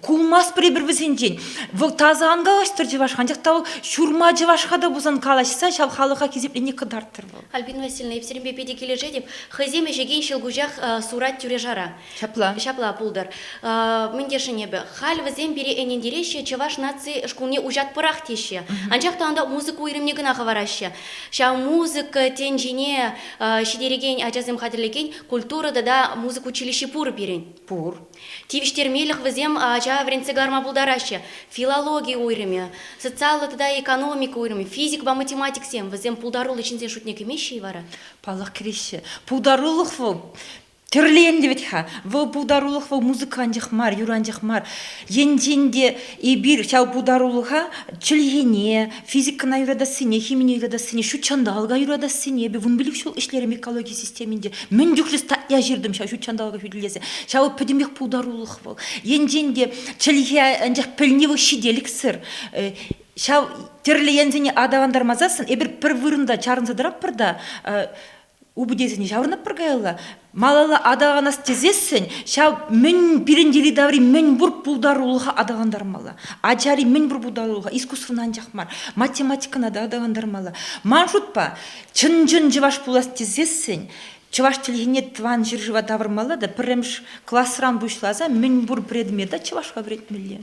Кулмастпӑр эпир вӗсенчен. Вӑл таса ан калаҫтӑр чӑваш, анчах та вӑл ҫурма чӑвашха та пулсан калаҫса ҫав халӑха хисеплени кӑтарттӑр вӑл. Альбина Васильевна, эп сирӗнпе питӗ килӗшетӗп. Хӑйсем ӗҫекен ҫӑлкуҫах сурать тӳре-шара. Ҫапла. Ҫапла пултӑр. Мӗн тесшӗн эпӗ? Халь вӗсем пире ӗнентереҫҫӗ, чӑваш наци шкулне уҫатпӑрах теҫҫӗ. Анчах та унта музыка уйрӑмне кӑна хӑвараҫҫӗ. Ҫав музыка тӗнчине ҫитерекен ачасем хатӗрлекен культура тата музыка училищи пур пирӗн. Пур. Тивӗҫтермелӗх вӗсем ача вӗрентсе кӑларма пултараҫҫӗ. Филологи уйрӑмӗ, социаллӑ тата экономика уйрӑмӗ, физикӑпа математиксем вӗсем пултаруллӑ ҫынсен шутне кӗмеҫҫӗ-и вара? Паллах, кӗреҫҫӗ. Пултарулӑх вӑл Тӗрлӗ енлӗ вӗт-ха. Вӑл пултарулӑх вӑл музыка анчах мар, юрӑ анчах мар. Енчен те эпир ҫав пултарулӑха чӗлхене, физикӑна юратассине, химине юратассине, ҫут ҫанталӑка юратассине эпӗ 15 ҫул ӗҫлерӗм экологи системинче. Мӗн чухлӗ статья ҫыртӑм ҫав ҫут ҫанталӑка хӳтӗлесе. Ҫав пӗтӗмпех пултарулӑх вӑл. Енчен те чӗлхе анчах пӗлни вӑл ҫителӗксӗр. Ҫав тӗрлӗ енсене аталантармасассӑн эпир пӗр вырӑнта чарӑнса тӑратпӑр та. Упӑтесене ҫаврӑнатпӑр каялла. Малалла аталанас тесессӗн ҫав мӗн пирӗн йӗри-таври мӗн пур пултарулӑха аталантармалла. Ачари мӗн пур пултарулӑха, искусствӑна анчах мар, математикӑна та аталантармалла. Ман шутпа, чӑн-чӑн чӑваш пулас тесессӗн чӑваш чӗлхине тӑван ҫӗршыва тавӑрмалла та пӗрремӗш класран пуҫласа мӗн пур предмета чӑвашла вӗрентмелле.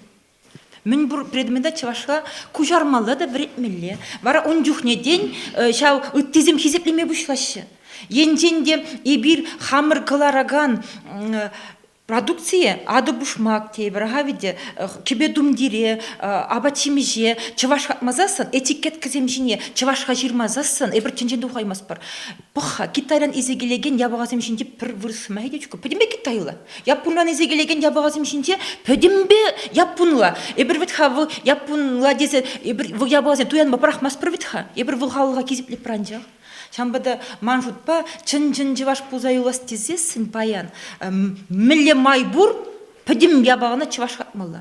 Мӗн пур предмета чӑвашла куҫармалла та вӗрентмелле. Вара ун чухне, тен, ҫав ыттисем хисеплеме пуҫлаҫҫӗ. Енчен те эпир хамӑр кӑларакан продукцие атӑ-пушмак тейӗпӗр, аха витӗ, кӗпе-тумтире, апат-ҫимӗҫе чӑваш хакмасассӑн, этикеткӑсем ҫине чӑвашла ҫырмасассӑн эпир тӗнчен тухаймастпӑр. Пӑх-ха, Китайран илсе килекен япаласем ҫинче пӗр вырӑс сӑмахӗ те ҫук. Пӗтӗмпе китайла. Яппунран илсе килекен япаласем ҫинче пӗтӗмпе яппунла. Эпир вӗт-ха вӑл яппунла тесе эпир вӑл япаласем туянма пӑрахмастпӑр вӗт-ха. Эпир вӑл халӑха хисеплетпӗр анчах. Ҫавӑнпа та ман шутпа чӑн-чӑн чӑваш пулса юлас тесессӗн паян мӗнле май пур пӗтӗм япалана чӑваш хакмалла.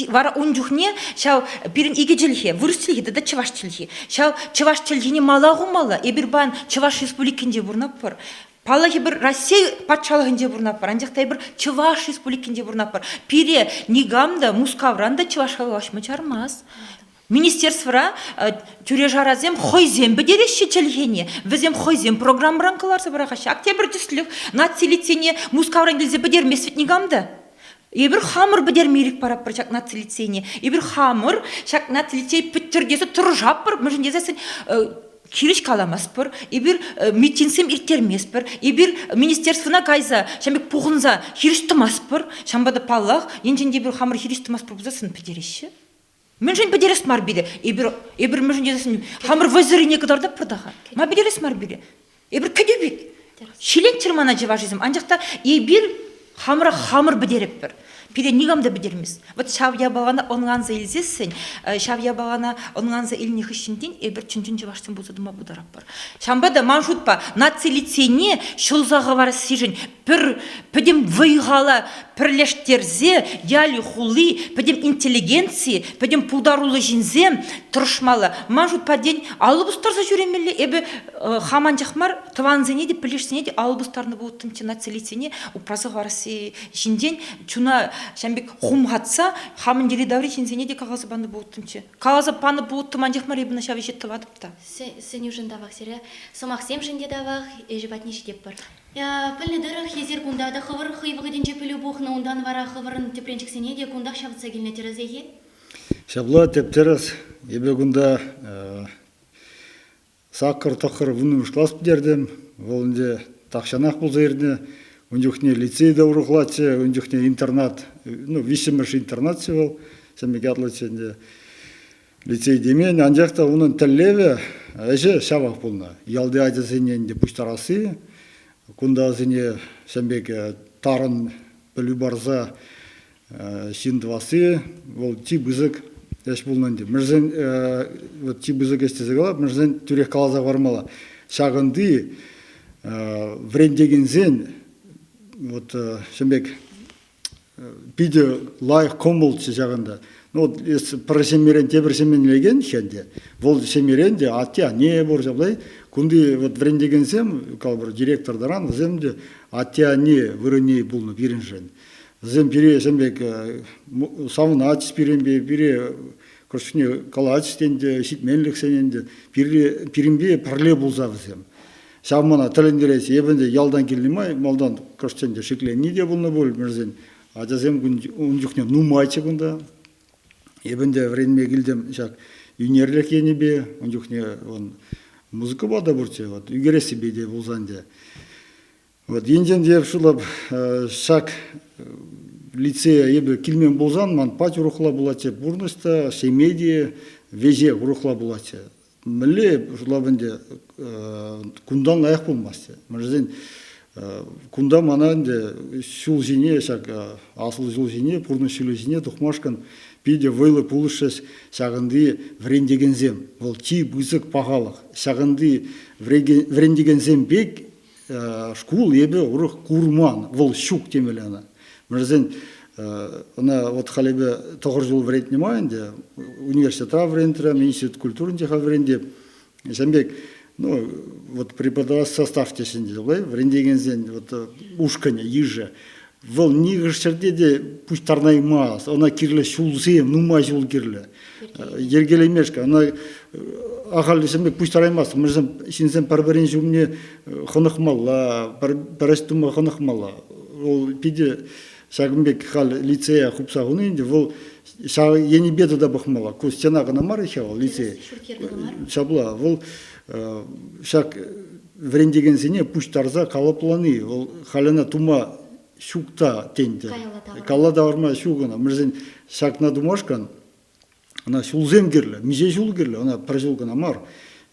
Вара ун чухне ҫав пирӗн икӗ чӗлхе, вырӑс чӗлхи тата чӑваш чӗлхи. Ҫав чӑваш чӗлхине мала хумалла. Эпир паян Чӑваш Республикинче пурӑнатпӑр. Паллах, эпир Раҫҫей патшалӑхӗнче пурӑнатпӑр, анчах та эпир Чӑваш Республикинче пурӑнатпӑр. Пире никам та Мускавран та чӑвашла калаҫма чармасть. Министерствӑра тӳре-шарасем хӑйсем пӗтереҫҫӗ чӗлхене, вӗсем хӑйсем программӑран кӑларса пӑрахаҫҫӗ. Ак тепӗр тӗслӗх, наци лицейне Мускавран килсе пӗтермест вӗт никам та. Эпир хамӑр пӗтерме ирӗк паратпӑр ҫак наци лицейне. Эпир хамӑр ҫак наци лицей пӗттӗр тесе тӑрӑшатпӑр, мӗншӗн тесессӗн хирӗҫ каламастпӑр, эпир митингсем ирттерместпӗр, эпир министерствӑна кайса ҫавӑн пек пухӑнса хирӗҫ тӑмастпӑр. Ҫавӑнпа та паллах, енчен те эпир хамӑр хирӗҫ тӑмастпӑр пулсассӑн пӗтереҫҫӗ. Мӗншӗн пӗтерес мар пире? Эпир, эпир мӗншӗн тесен хамӑр вӑйсӑррине кӑтартатпӑр та-ха. Ма пӗтерес мар пире? Эпир кӗтӳ пек. Ҫиленччӗр мана чӑвашсем, анчах та эпир хамӑра хамӑр пӗтеретпӗр. Пире никам та пӗтермест. Вот ҫав япалана ӑнланса илсессӗн, ҫав япалана ӑнланса илнӗ хыҫҫӑн эпир чӑн-чӑн чӑвашсем пулса тӑма пултаратпӑр. Ҫавӑнпа та ман шутпа наци лицейне ҫӑлса хӑварассишӗн пӗр пӗтӗм вӑй-хала пӗрлештерсе ялӗ-хули, пӗтӗм интеллигенци, пӗтӗм пултаруллӑ ҫынсем тӑрӑшмалла. Ман шутпа, тен, алӑ пустарса ҫӳремелле. Эпӗ хам анчах мар, тӑвансене те, пӗлӗшсене те алӑ пустарнӑ пулӑттӑмччӗ наци лицейне упраса хӑварасси ҫинчен чуна ҫавӑн пек хумхатса хамӑн йӗри-таври ҫынсене те каласа панӑ пулӑттӑмччӗ. Каласа панӑ пулӑттӑм анчах мар, эпӗ ӑна ҫав ӗҫе тӑватӑп та. Сӗнӳшӗн тавах сире. Сӑмахсемшӗн те тавах, ӗҫӗ патне ҫитетпӗр. Пӗлнӗ тӑрӑх, эсир кунта та хӑвӑр хӑй вӑхӑтӗнче пӗлӳ пухнӑ, унтан вара хӑвӑрӑн тӗпренчӗксене те кунтах ҫавӑтса килнӗ тӗрӗсех-и? Ҫапла, тӗп-тӗрӗс. Эпӗ кунта саккӑр, тӑххӑр, вуннӑмӗш класс пӗтертӗм. Вӑл ӗнтӗ тахҫанах пулса иртнӗ. Ун чухне лицей те урӑхлаччӗ, ун чухне интернат, ну, виҫҫӗмӗш интернатчӗ вӑл, ҫемье ятлӑччӗ ӗнтӗ. Лицей темен, анчах та унӑн тӗллевӗ, ӗҫӗ ҫавах пулнӑ. Ялти ачасене ӗнтӗ пуҫтарасси, кунта вӗсене ҫавӑн пек тарӑн пӗлӳ парса ҫын тӑвасси, вӑл чи пысӑк ӗҫ пулнӑ ӗнтӗ. Мӗншӗн вот чи пысӑк ӗҫ тесе калап, мӗншӗн тӳрех каласа хӑвармалла. Ҫакӑнти вӗрентекенсен вот ҫавӑн пек питӗ лайӑх кӑмӑлччӗ ҫакӑнта. Ну, вот эс пӗр ҫемьерен тепӗр ҫемьене лекен ӗнтӗ. Вӑл ҫемьерен те атте-анне пур ҫапла. Кунти вот вӗрентекенсем, калӑпӑр, директор таран, вӗсем те атте-анне вырӑнне пулнӑ пирӗншӗн. Вӗсем пире ҫавӑн пек савӑнатчӗҫ пирӗнпе, пире кӑшне калатчӗҫ те ӗнтӗ, ҫитменлӗхсен ӗнтӗ. Пирӗнпе пӗрле пулса вӗсем. Ҫав мана тӗлӗнтерет. Эпӗ ӗнтӗ ялтан килнӗ май малтан кӑшт ӗнтӗ шикленни те пулнӑ пуль, мӗншӗн ачасем ун чухне нумайччӗ кунта. Эпӗ ӗнтӗ вӗренме килтӗм ҫак ӳнерлӗх енӗпе, ун чухне вон музыкӑпа та пурччӗ, вот ӳкерессипе те пулсан те. Вот енчен те шутлап ҫак лицея эпӗ килмен пулсан ман пач урӑхла пулатчӗ пурнӑҫ та, ҫемье те веҫех урӑхла пулатчӗ. Мӗнле шутлап ӗнтӗ, кунтан лайӑх пулмасть. Мӗншӗн кунта мана ӗнтӗ ҫул ҫине, ҫак аслӑ ҫул ҫине, пурнӑҫ ҫулӗ ҫине тухмашкӑн питӗ вӑйлӑ пулӑшрӗҫ ҫакӑнти вӗрентекенсем. Вӑл чи пысӑк пахалӑх. Ҫакӑнти вӗрентекенсем пек шкул эпӗ урӑх курман. Вӑл ҫук темелле ӑна. Мӗншӗн ӑна вот халь эпӗ тӑхӑр ҫул вӗрентнӗ май ӗнтӗ университетра вӗрентрӗм, институт культуринче халь вӗрентеп. Ҫавӑн пек. Ну, вот преподаватель состав тесен те вӗрентекенсен вот ушкӑнӗ, йышӗ. Вӑл нихӑш ҫӗрте те пуҫтарнаймасть. Ӑна кирлӗ ҫулсем, нумай ҫул кирлӗ. Йӗркелемешкӗ. Ӑна ахаль пек пуҫтараймасть. Мӗншӗн ҫынсем пӗр-пӗрин ҫумне хӑнӑхмалла, пӗр ӗҫ тума хӑнӑхмалла. Вӑл питӗ ҫакӑн пек халь лицея хупса хуни ӗнтӗ вӑл ҫав енӗпе тата пӑхмалла. Ку стена кӑна мар-и-ха вӑл лицей. Ҫапла вӑл ҫак вӗрентекенсене пуҫтарса калӑплани вӑл халь ӑна тума ҫук та тен те. Калла тавӑрма ҫук ӑна. Мӗншӗн ҫакна тумашкӑн ӑна ҫулсем кирлӗ. Миҫе ҫул кирлӗ? Ӑна пӗр ҫул кӑна мар.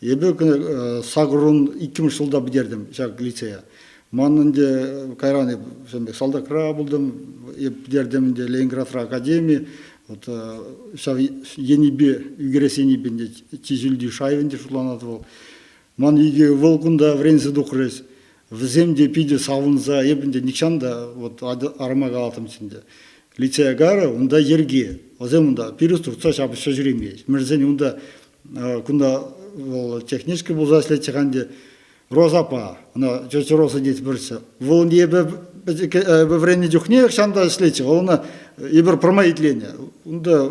Эпӗ сакӑрун иккӗмӗш ҫулта пӗтертӗм ҫак лицея. Ман ӗнтӗ кайран эп пек салтакра пултӑм, эп пӗтертӗм ӗнтӗ Ленинградра академи. Вот ҫав енӗпе ӳкерес енӗпе ӗнтӗ чи ҫӳлти шай ӗнтӗ шутланать вӑл. Ман икӗ ывӑл кунта вӗренсе тухрӗҫ. Вӗсем те питӗ савӑнса, эп ӗнтӗ нихҫан та вот арӑма калаттӑмччӗ ӗнтӗ. Лицея карӗ, унта йӗрке. Вӗсем унта пирус туртса ҫапӑҫса ҫӳремест. Мӗншӗн унта кунта вӑл технический пулса ӗҫлетчӗ-ха ӗнтӗ. Розапа, ӑна тетя Роза тет пӗрчӗ. Вӑл эпӗ вӗреннӗ чухне ҫанта ӗҫлетчӗ. Вӑл ӑна эпир пӗрмай итленӗ. Унта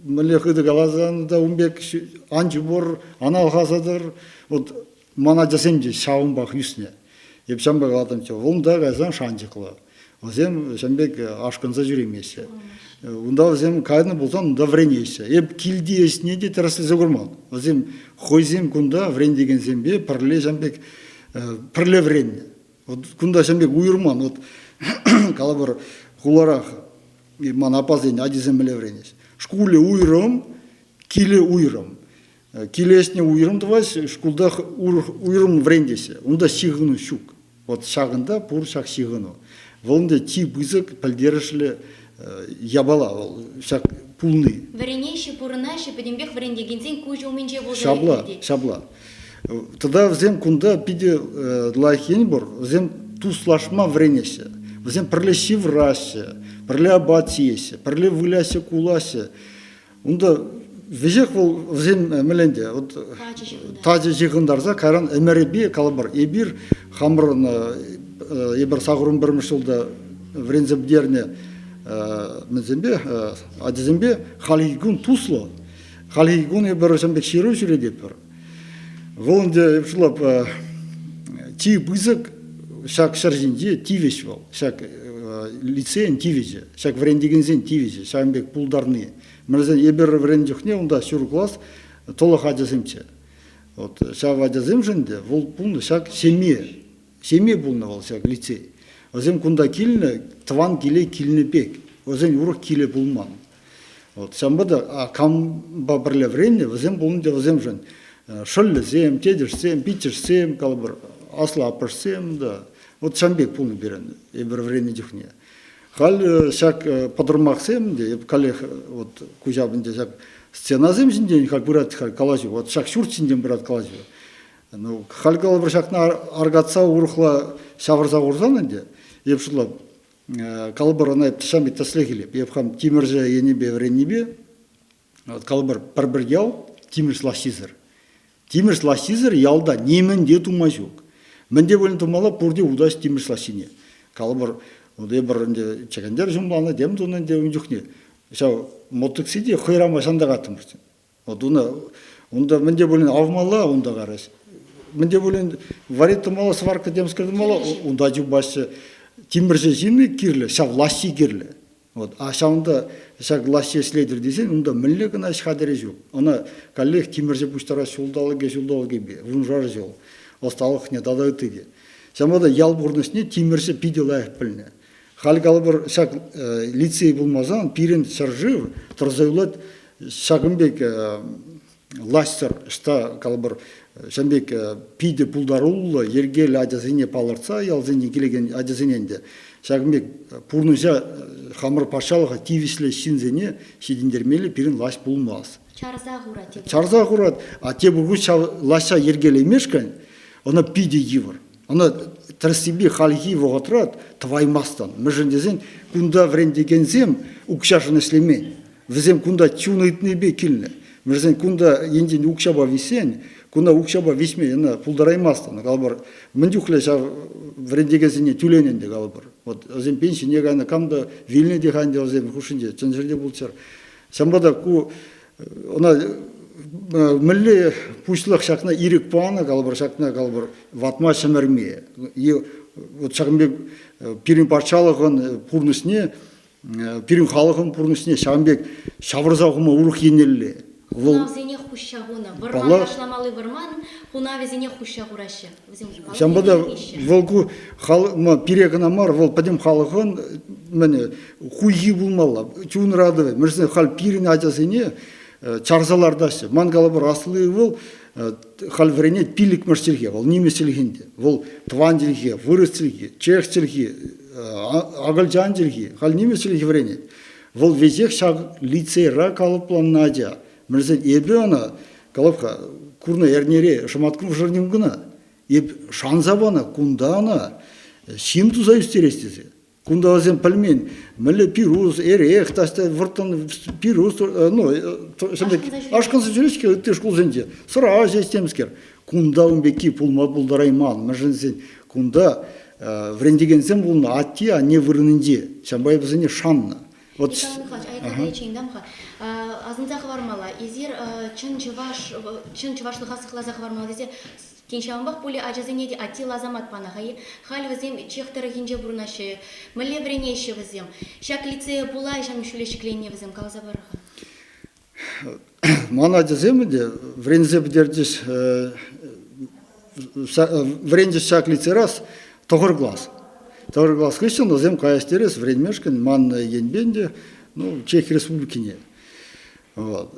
мӗнле хытӑ каласан та ун пек ан чупӑр, ан алхасатӑр. Вот ман ачасем те ҫавӑнпах ӳснӗ. Эп ҫавӑнпа калатӑмччӗ, унта кайсан шанчӑклӑ. Вӗсем ҫавӑн пек ашкӑнса ҫӳремеҫҫӗ. Унта вӗсем кайнӑ пулсан унта вӗренеҫҫӗ. Эп килти ӗҫне те тӗрӗслесе курман. Вӗсем хӑйсем кунта вӗрентекенсемпе пӗрле ҫавӑн пек пӗрле вӗреннӗ. Вот кунта ҫавӑн пек уйӑрман. Вот калӑпӑр, хуларах ман аппасен ачисем мӗнле вӗренеҫ. Шкулӗ уйрӑм, килӗ уйрӑм. Киле ӗҫне уйрӑм тӑваҫ, шкултах уйрӑм вӗрентеҫҫӗ. Унта ҫыхӑну ҫук. Вот ҫакӑнта пур ҫак ҫыхӑну. Вӑл ӗнтӗ чи пысӑк пӗлтерӗшлӗ япала вӑл ҫак пулни. Вӗренеҫҫӗ, пурӑнаҫҫӗ, пӗтӗмпех вӗрентекенсен куҫӗ умӗнче пулса Ҫапла, иртет. ҫапла. Тата вӗсем кунта питӗ лайӑх ен пур. Вӗсем туслашма вӗренеҫҫӗ. Вӗсем пӗрле ҫывӑраҫҫӗ, пӗрле апат ҫиеҫҫӗ, пӗрле выляҫҫӗ, кулаҫҫӗ. Унта веҫех вӑл вӗсем мӗнле вот тачӑ ҫыхӑнтарса кайран ӗмӗрӗпе калӑпӑр эпир хамӑрӑн эпир сакӑрун пӗрмӗш ҫулта вӗренсе пӗтернӗ мӗнсемпе ачасемпе хальхи кун туслӑ. Хальхи кун эпир ҫавӑн пек ҫыру ҫӳрететпӗр. Вӑл ӗнтӗ эп шутлап чи пысӑк ҫак ҫӗр ҫинче тивӗҫ вӑл, ҫак лицейӗн тивӗҫӗ, ҫак вӗрентекенсен тивӗҫӗ, ҫавӑн пек пултарни. Мӗншӗн эпир вӗреннӗ чухне унта ҫур класс тӑлӑх ачасемччӗ. Вот ҫав ачасемшӗн те вӑл пулнӑ ҫак ҫемье. Ҫемье пулнӑ вӑл ҫак лицей. Вӗсем кунта килнӗ, тӑван киле килнӗ пек. Вӗсен урӑх килӗ пулман. Вот ҫавӑнпа та кампа пӗрле вӗреннӗ, вӗсем пулнӑ те вӗсемшӗн шӑллӗсем, тетӗшсем, пиччӗшсем, калӑпӑр, аслӑ аппӑшсем да. Вот ҫавӑн пек пулнӑ пирӗн эпир вӗреннӗ чухне. Халь ҫак пӑтӑрмахсем те, эп каллех вот куҫапӑнче ҫак стенасем ҫинчен халь пырать халь калаҫу, вот ҫак ҫурт ҫинчен пырать калаҫу. Ну, халь калӑпӑр ҫакна аркатса урӑхла ҫавӑрса хурсан ӗнтӗ, эп шутлап, Калӑпӑр ӑна ҫам пек тӗслӗх илеп. Эп хам тимӗрҫӗ енӗпе вӗреннипе вот калӑпӑр пӗр-пӗр ял тимӗрҫ лаҫҫисӗр. Тимӗрҫ лаҫҫисӗр ялта нимӗн те тума ҫук. Мӗн те пулин тумалла пурте утаҫ тимӗрҫ лаҫҫине. Калӑпӑр, вот эпир ӗнтӗ чӗкӗнтер ҫумланӑ, тем тунӑ ӗнтӗ ун чухне. Ҫав мотыкси те хӑйрама ҫантакаттӑмӑр. Вот унта мӗн те пулин авмалла унта карас. Мӗн те пулин варить тумалла, сварка темскер тумалла, унта чупаҫҫӗ. Тимӗрҫӗ ҫынни кирлӗ, ҫав лаҫҫи кирлӗ. Вот. А ҫавӑнта ҫак лаҫҫи ӗҫлетӗр тесен унта мӗнле кӑна ӗҫ хатӗрӗ ҫук. Ӑна каллех тимӗрҫӗ пуҫтарас ҫулталӑкӗ-ҫулталӑкӗпе, вуншар ҫул. Ӑсталӑхне тата ытти те. Ҫавӑнпа та ял пурнӑҫне тимӗрҫӗ питӗ лайӑх пӗлнӗ. Халь калӑпӑр, ҫак лицей пулмасан пирӗн ҫӗршыв тӑрса юлать ҫакӑн пек лаҫсӑр, ӑҫта калӑпӑр, ҫавӑн пек питӗ пултаруллӑ, йӗркеллӗ ачасене палӑртса ялсене килекен ачасене ӗнтӗ ҫакӑн пек пурнӑҫа хамӑр патшалӑха тивӗҫлӗ ҫынсене ҫитӗнтермелли пирӗн лаҫ пулмасть. Чарса хурать. Чарса хурать. А тепӗр хут ҫав лаҫа йӗркелемешкӗн ӑна питӗ йывӑр. Ӑна тӗрӗссипе хальхи вӑхӑтра тӑваймастӑн. Мӗншӗн тесен кунта вӗрентекенсем укҫашӑн ӗҫлемен. Вӗсем кунта чун ыйтнипе килнӗ. Мӗншӗн кунта енчен укҫапа виҫсен, Кунта укҫапа виҫме ӑна пултараймастӑн. Калӑпӑр, мӗн чухлӗ ҫав вӗрентекенсене тӳленӗ ӗнтӗ калӑпӑр. Вот вӗсем пенсине кайнӑ, кам та вилнӗ те-ха ӗнтӗ вӗсем хушшинче, чӑн ҫӗрте пулччӑр. Ҫавӑнпа та ку ӑна мӗнле пуҫлӑх ҫакна ирӗк панӑ, калӑпӑр, ҫакна калӑпӑр, ватма ҫӗмӗрме. Е вот ҫакӑн пек пирӗн патшалӑхӑн пурнӑҫне пирӗн халӑхӑн пурнӑҫне ҫавӑн пек ҫавӑрса хума урӑх еннелле. Вӑл Хунавсене хуҫса хунӑ. Вӑрман ташламалли вӑрман хунавӗсене хуҫса хураҫҫӗ. Вӗсем Ҫавӑнпа та вӑл ку пире кӑна мар, вӑл пӗтӗм халӑхӑн мӗн хуйхи пулмалла, чун ыратӑвӗ. Мӗншӗн халь пирӗн ачасене чарса лартаҫҫӗ. Ман калӑпӑр, асли вӑл халь вӗренет пиллӗкмӗш чӗлхе, вӑл нимӗҫ чӗлхинче. Вӑл тӑван чӗлхе, вырӑс чӗлхи, чех чӗлхи, акӑлчан чӗлхи. Халь нимӗҫ чӗлхи вӗренет. Вӑл веҫех ҫак лицейра калӑпланнӑ ача. Мӗншӗн эпӗ ӑна, калап-ха, курнӑ эрнере шӑматкун шырним кӑна. Эп шанса панӑ кунта ӑна ҫын туса ӳстерес тесе. Кунта вӗсем пӗлмен, мӗнле пирус, эрех, таҫта вӑрттӑн пирус, ну, ашкӑнса ҫӳрет-ҫке ытти шкулсенче. Сӑра ӗҫес темскер. Кунта ун пекки пулма пултарайман. Мӗншӗн тесен кунта вӗрентекенсем пулнӑ атте-анне вырӑнӗнче. Ҫавӑнпа вӗсене шаннӑ. Вот. Михаил Михайлович, айккӑ чейндам-ха. Асӑнса хӑвармалла. Эсир чӑн чӑваш, чӑн чӑвашлӑха сыхласа хӑвармалла тесе Тен, ҫавӑнпах пулӗ ачасене те атте ласамат панӑ-ха. Халь вӗсем чех тӑрӑхӗнче пурӑнаҫҫӗ. Мӗнле вӗренеҫҫӗ вӗсем? Ҫак лицее пула ҫам ҫӳле ҫӗкленнӗ вӗсем, каласа пар-ха. Ман ачасем ӗнтӗ вӗренсе пӗтерчӗҫ, вӗренчӗҫ ҫак лицейра тӑхӑр класс. Тӑхӑр класс хыҫҫӑн вӗсем каяс терес вӗренмешкӗн ман енпе ӗнтӗ, ну, Чех Республикине. Вот.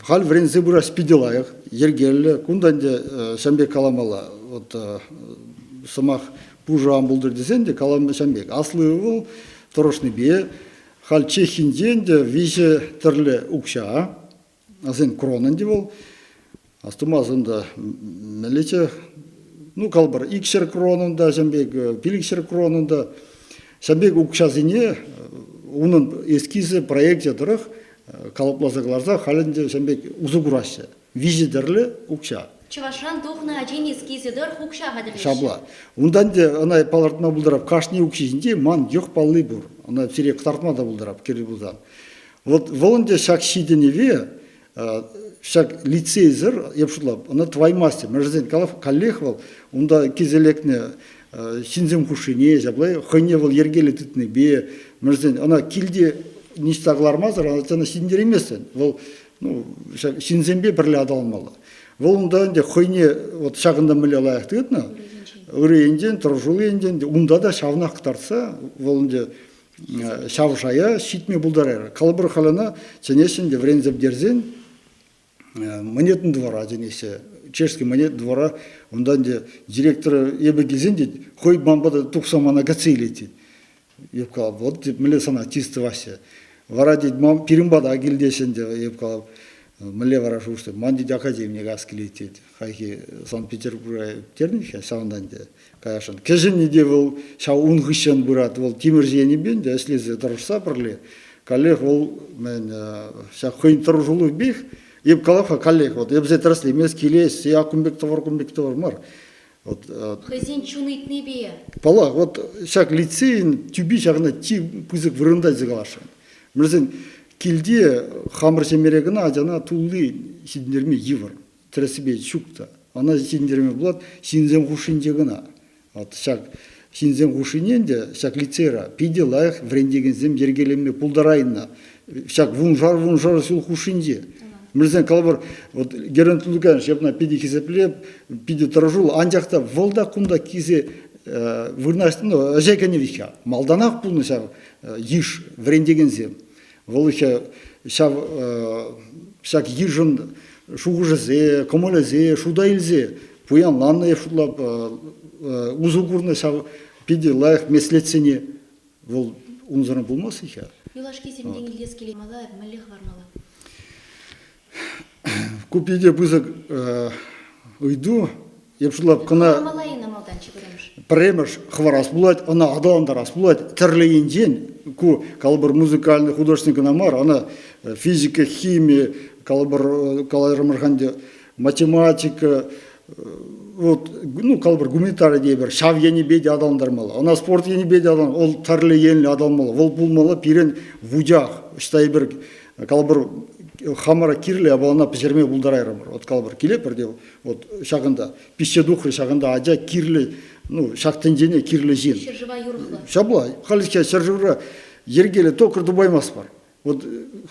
Халь вӗренсе пырас питӗ лайӑх, йӗркеллӗ. Кунта ӗнтӗ ҫавӑн пек каламалла. Вот сӑмах пушӑ ан пултӑр тесен те калам ҫавӑн пек. Аслӑ ывӑл тӑрӑшнипе халь Чехинче ӗнтӗ виҫӗ тӗрлӗ укҫа, асен крон ӗнтӗ вӑл. Астумасан та мӗнлеччӗ, ну, калӑпӑр, икҫӗр кронӑн та ҫавӑн пек, пилӗкҫӗр кронӑн та ҫавӑн пек укҫасене унӑн эскизӗ, проекчӗ тӑрӑх калӑпласа кӑларса халь ӗнтӗ ҫавӑн пек усӑ кураҫҫӗ. Виҫӗ тӗрлӗ укҫа. Чӑвашран тухнӑ ачин эскизӗ тӑрӑх укҫа хатӗрлеҫҫӗ. Ҫапла. Унтан те ӑна палӑртма пултарап, кашни укҫи ҫинче ман йӑх палли пур. Ӑна сире кӑтартма та пултарап, кирлӗ пулсан. Вот вӑл ӗнтӗ ҫак ҫитӗнӗве ҫак лицейсӗр, эп шутлап, ӑна тӑваймасть. Мӗншӗн калав каллех вӑл унта килсе лекнӗ ҫынсем хушшине ҫапла хӑйне вӑл йӗркеллӗ тытнипе, мӗншӗн ӑна килте ниҫта кӑлармасӑр ӑна ҫитӗнтерейместӗн. Вӑл ну, ҫак ҫынсемпе пӗрле аталанмалла. Вӑл унта ӗнтӗ хӑйне вот ҫакӑнта мӗнле лайӑх тытнӑ, ырӑ енчен, тӑрӑшуллӑ енчен, унта та ҫавнах кӑтартса вӑл ӗнтӗ ҫав шая ҫитме пултарайрӗ. Калӑпӑр халь чӗнеҫҫӗ ӗнтӗ вӗренсе пӗтерсен монетный двора чӗнеҫҫӗ. Чешский монет двора. Унта ӗнтӗ директор эпӗ килсен тет, хӑй ман пата тухса мана кӗтсе илет тет. Эп калап, вот тет, мӗнле сана чыс тӑваҫҫӗ. Вара тет, ман пирӗн пата кил теҫҫӗ ӗнтӗ. Эп калап, мӗнле вара шухӑшлать, ман тет академик ас килет тет. Хайхи Санкт-Петербурга пӗтернӗ-ха ҫавӑнтан ӗнтӗ. каясшӑн. Кӗҫӗнни те вӑл ҫав ун хыҫҫӑн пырать. Вӑл тимӗрҫӗ енӗпе ӗнтӗ ӗҫлесе тӑрӑшса пӗрле. Каллех вӑл мӗн ҫак хӑйӗн тӑрӑшулӑхӗпех эп калап-ха каллех вот эпсе тӗрӗслемес килес, я кун пек тӑвӑр, кун пек тӑвӑр мар. Вот, Хӑйсен чун ыйтнипе. Паллах, вот ҫак лицейӗн тӳпи ҫакна чи пысӑк вырӑнта тесе каласшӑн. Мӗншӗн килте хамӑр ҫемьере кӑна ачана тулли ҫитӗнтерме йывӑр. Тӗрӗссипе ҫук та. Ӑна ҫитӗнтерме пулать ҫынсем хушшинче кӑна. Вот ҫак ҫынсем хушшине ӗнтӗ ҫак лицейра питӗ лайӑх вӗрентекенсем йӗркеленме пултарайнӑ. Ҫак вуншар-вуншар ҫул хушшинче. Мӗншӗн калӑпӑр, вот Герман Лукьянович эпна питӗ хисеплеп, питӗ тӑрӑшуллӑ, анчах та вӑл та кунта килсе вырнаҫнӑ, ну, ӗҫе кӗнӗ виҫ-ха. Малтанах пулнӑ ҫав йыш вӗрентекенсем. Вӑл ҫав ҫак йышӑн шухӑшӗсе, кӑмӑлӗсе шута илсе пуянланнӑ шутлап усӑ курнӑ ҫав питӗ лайӑх меслетсене вӑл унсӑрӑн пулмасть-и-ха? Юлашки сирӗнтен илтес килет. Мала мӗнле хӑвармалла? Ку питӗ пысӑк ыйту. Эп шутлап, кӑна Хӑвармалла-и малтан чи пӗрремӗш? Пӗрремӗш хӑварас пулать, ӑна аталантарас пулать. Тӗрлӗ енчен ку калӑпӑр музыкальный художник кӑна мар, ӑна физика, хими, калӑпӑр каларӑмӑр ӗнтӗ. математика, вот, ну, калӑпӑр, гуманитари тейӗпӗр, ҫав енӗпе те аталантармалла. Ӑна спорт енӗпе те аталан, вӑл тӗрлӗ енлӗ аталанмалла. Вӑл пулмалла пирӗн вучах. Ӑҫта эпир, калӑпӑр, хамӑра кирлӗ япалана пӗҫерме пултарайрӑмӑр. Вот, калӑпӑр, килетпӗр те, вот, ҫакӑнта, пиҫсе тухрӗ ҫакӑнта ача кирлӗ, ну, ҫак тӗнчене кирлӗ ҫын. Ҫӗршыва юрӑхлӑ. Ҫапла, халь ҫӗршывра йӗркеллӗ токарь тупаймастпӑр. Вот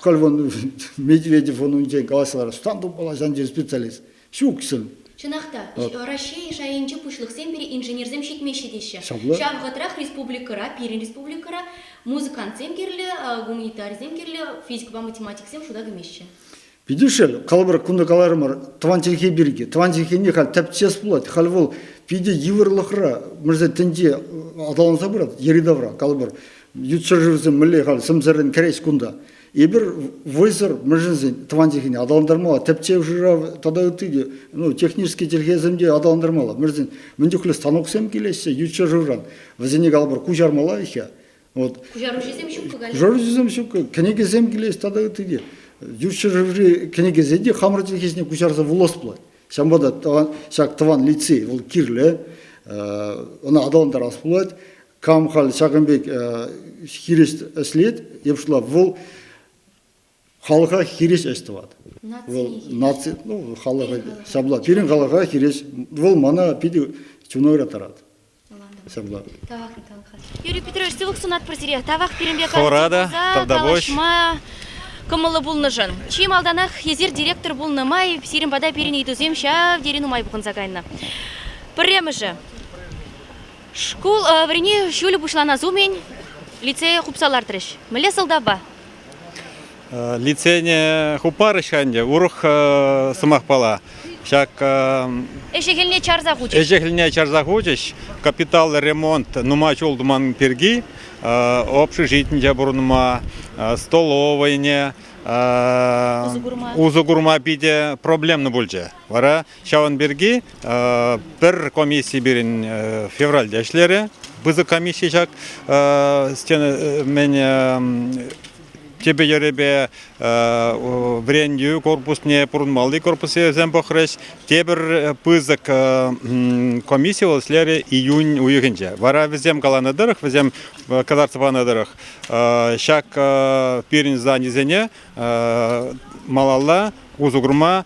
халь вон Медведев он унчен калаҫса ларать, сан тупмалла сан специалист. Ҫук сын. Чӑнах та, Раҫҫей шайӗнчи пуҫлӑхсем пире инженерсем ҫитмеҫҫӗ теҫҫӗ. Ҫапла. Ҫав вӑхӑтрах республикӑра, пирӗн республикӑра музыкантсем кирлӗ, гуманитарисем кирлӗ, физикӑпа математиксем шута кӗмеҫҫӗ. Питӗ шел, калӑпӑр, кунта каларӑмӑр, тӑван чӗлхе пирки. Тӑван чӗлхене халь тӗпчес пулать. Халь вӑл питӗ йывӑрлӑхра, мӗншӗн тӗнче аталанса пырать йӗри-тавра, калӑпӑр. Ют ҫӗршывсем мӗнле халь сӗмсӗррӗн кӗрес кунта. Эпир вӑйсӑр, мӗншӗн тӑван чӗлхене аталантармалла, тӗпчев шырав тата ытти те, ну, технический чӗлхесем те аталантармалла. Мӗншӗн мӗн чухлӗ станоксем килеҫҫӗ ют ҫӗршывран, вӗсене калӑпӑр куҫармалла-и-ха. Вот. Куҫаруҫисем ҫуккӑ каллех. Куҫаруҫисем ҫуккӑ, кӗнекесем килеҫ тата ытти те. Ют ҫӗршыври кӗнекесене те хамӑр чӗлхесене куҫарса вулас пулать. Ҫавӑнпа та тӑван, ҫак тӑван лицей вӑл кирлӗ, ӑна аталантарас пулать. Кам халь ҫакӑн пек хирӗҫ ӗҫлет, эп шутлап, вӑл халӑха хирӗҫ ӗҫ тӑвать. Вӑл наци, ну, халӑха, ҫапла, пирӗн халӑха хирӗҫ, вӑл мана питӗ чуна ыраттарать. Ҫапла. Тавах, Юрий Петрович, сывлӑх сунатпӑр сире. Тавах пирӗнпе Хӑвӑра та, тавтапуҫ. калаҫма кӑмӑллӑ пулнӑшӑн. Чи малтанах эсир директор пулнӑ май сирӗн пата пирӗн ыйтусем ҫав тери нумай пухӑнса кайнӑ. Пӗрремӗшӗ. Шкул вӗренӳ ҫулӗ пуҫланас умӗн лицее хупса лартрӗҫ. Мӗнле сӑлтавпа? Лицейне хупарӗҫ-ха ӗнтӗ, урӑх сӑмахпала. Ҫак Ӗҫӗ-хӗлне чарса хучӗҫ. Ӗҫӗ-хӗлне чарса хучӗҫ. Капиталлӑ ремонт нумай ҫул туман пирки общежитинче пурӑнма, столовӑйне усӑ курма питӗ проблемно пулчӗ. Вара ҫавӑн пирки пӗр комисси пирӗн февральте ӗҫлерӗ. Пысӑк комисси ҫак стена мӗн тӗпӗ-йӗрӗпе вӗрентӳ корпусне, пурӑнмалли корпусӗсем пӑхрӗҫ. Тепӗр пысӑк комисси вӑл ӗҫлерӗ июнь уйӑхӗнче. Вара вӗсем каланӑ тӑрӑх, вӗсем кӑтартса панӑ тӑрӑх, ҫак пирӗн зданисене малалла усӑ курма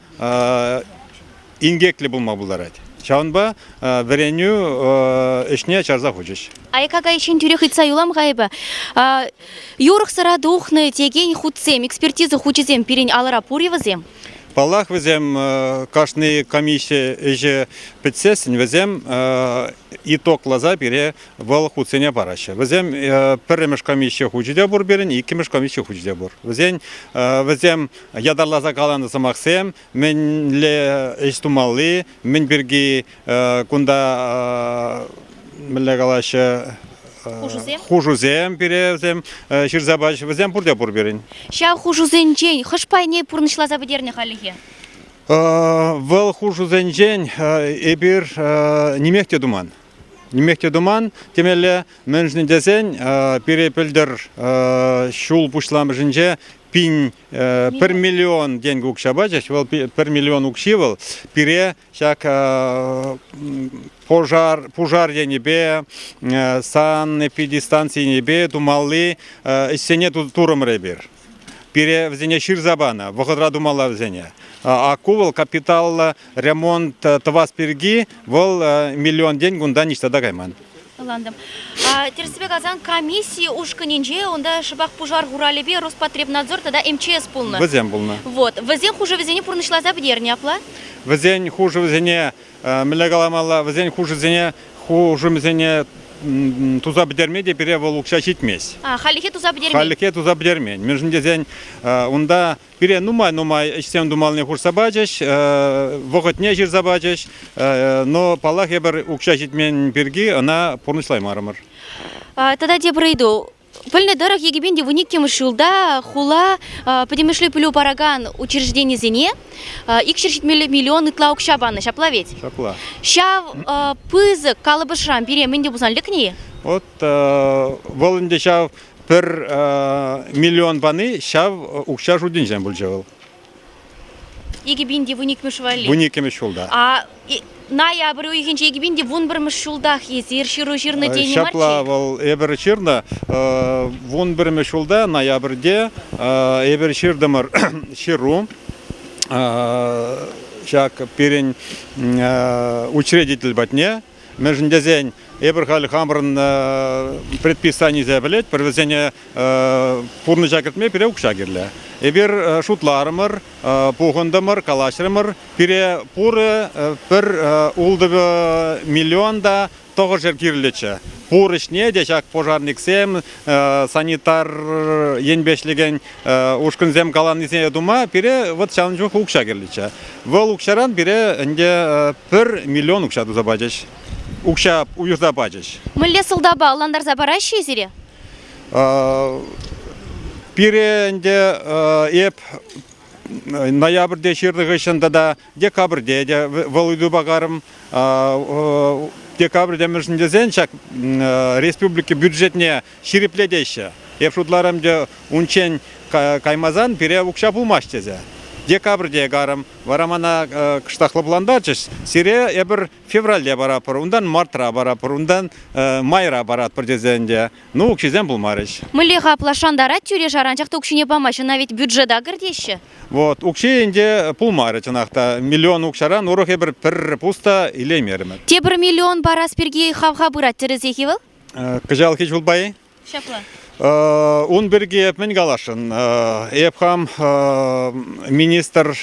инкеклӗ пулма пултарать. Ҫавӑнпа вӗренӳ ӗҫне чарса хучӗҫ. Айка кайиччен тӳрех ыйтса юлам-ха эпӗ. Юрӑхсӑра тухнӑ текен хутсем, экспертиза хучӗсем пирӗн алӑра пур-и вӗсем? Паллах, вӗсем кашни комисси ӗҫӗ пӗтсессӗн вӗсем итогласа пире вӑл хутсене параҫҫӗ. Вӗсем пӗрремӗш комисси хучӗ те пур пирӗн, иккӗмӗш комисси хучӗ те пур. Вӗсен вӗсем ятарласа каланӑ сӑмахсем, мӗнле ӗҫ тумалли, мӗн пирки кунта мӗнле калаҫҫӗ, хушусем, хушусем пире вӗсем ҫырса пачӗҫ, вӗсем пурте пур пирӗн. Ҫав хушусенчен хӑш пайне пурнӑҫласа пӗтернӗ хальлӗхе? Вӑл хушусенчен эпир нимех те туман. Нимех те туман темелле, мӗншӗн тесен пире пӗлтӗр ҫул пуҫламӑшӗнче пин пӗр миллион тенкӗ укҫа пачӗҫ. Вӑл пӗр миллион укҫи вӑл пире ҫак пожар, пушар енӗпе, санэпидстанци енӗпе тумалли ӗҫсене турӑмӑр эпир. Пире вӗсене ҫырса панӑ, вӑхӑтра тумалла вӗсене. А ку вӑл капиталлӑ ремонт тӑвас пирки вӑл миллион тенкӗ унта ниҫта та кайман. Ӑнлантӑм. Тӗрӗссипе каласан, комисси ушкӑнӗнче унта шӑпах пушар хуралӗпе Роспотребнадзор тата МЧС пулнӑ. Вӗсем пулнӑ. Вот. Вӗсен хушӑвӗсене пурнӑҫласа пӗтернӗ апла? Вӗсен хушӑвӗсене, мӗнле каламалла, вӗсен хушӑсене, хушӑмӗсене туса пӗтерме те пире вӑл укҫа ҫитмест. А, хальлӗхе туса пӗтермен? Хальлӗхе туса пӗтермен. Мӗншӗн тесен унта Пире нумай-нумай ӗҫсем тумаллине хушса пачӗҫ, вӑхӑтне ҫырса пачӗҫ, но, паллах, эпир укҫа ҫитмен пирки ӑна пурнӑҫлаймарӑмӑр. Тата тепӗр ыйту. Пӗлнӗ тӑрӑх, 2012 ҫулта хула пӗтӗмӗшле пӗлӳ паракан учрежденисене 270 миллион ытла укҫа панӑ, ҫапла ведь? Ҫапла. Ҫав пысӑк калӑпӑшран пире мӗн те пулсан лекнӗ-и? Вот вӑл ӗнтӗ ҫав Пӗр миллион пани ҫав укҫа шутӗнчен пулчӗ вӑл. 2012-мӗш валли. 12-мӗш ҫулта. А ноябрь уйӑхӗнче 2011-мӗш ҫултах эсир ҫыру ҫырнӑ тенӗ Ҫапла марччӗ? вӑл эпир ҫырнӑ 11-мӗш ҫулта ноябрьте эпир ҫыртӑмӑр ҫыру. Ҫак пирӗн учредитель патне. Мӗншӗн тесен эпир халь хамӑрӑн предписанисене пӗлетпӗр, вӗсене пурнӑҫа кӗртме пире укҫа кирлӗ. Эпир шутларӑмӑр, пухӑнтӑмӑр, калаҫрӑмӑр. Пире пурӗ пӗр ултӑ миллион та тӑхӑрҫӗр кирлӗччӗ. Пур ӗҫне те ҫак пожарниксем, санитар енпе ӗҫлекен ушкӑнсем каланисене тума пире вот ҫавӑн чух укҫа кирлӗччӗ. Вӑл укҫаран пире ӗнтӗ пӗр миллион укҫа туса пачӗҫ. Укҫа уйӑрса пачӗҫ. Мӗнле сӑлтавпа ӑнлантарса параҫҫӗ-и сире? Пире ӗнтӗ эп ноябрьте ҫырнӑ хыҫҫӑн тата декабрьте те вӑл ыйтупа карӑм. Декабрьте мӗншӗн тесен ҫак республика бюджетне ҫирӗплетеҫҫӗ. Эп шутларӑм те унччен каймасан пире укҫа пулмасть тесе. Декабрьте карӑм. Вара мана кӑштах лӑплантарчӗҫ. Сире эпир февральте паратпӑр, унтан мартра паратпӑр, унтан майра паратпӑр тесе ӗнтӗ. Ну, укҫисем пулмарӗҫ. Мӗнле-ха апла шантарать тӳре-шара, анчах та укҫине памасть, ӑна ведь бюджета кӗртеҫҫӗ. Вот, укҫи ӗнтӗ пулмарӗ чӑнах та. Миллион укҫаран урӑх эпир пӗр пус та илеймерӗмӗр. Тепӗр миллион парас пирки хавха пырать тӗрӗсех-и вӑл? Кӑҫалхи ҫулпа-и? Ҫапла. Ун пирки эп мӗн каласшӑн? Эп хам министр,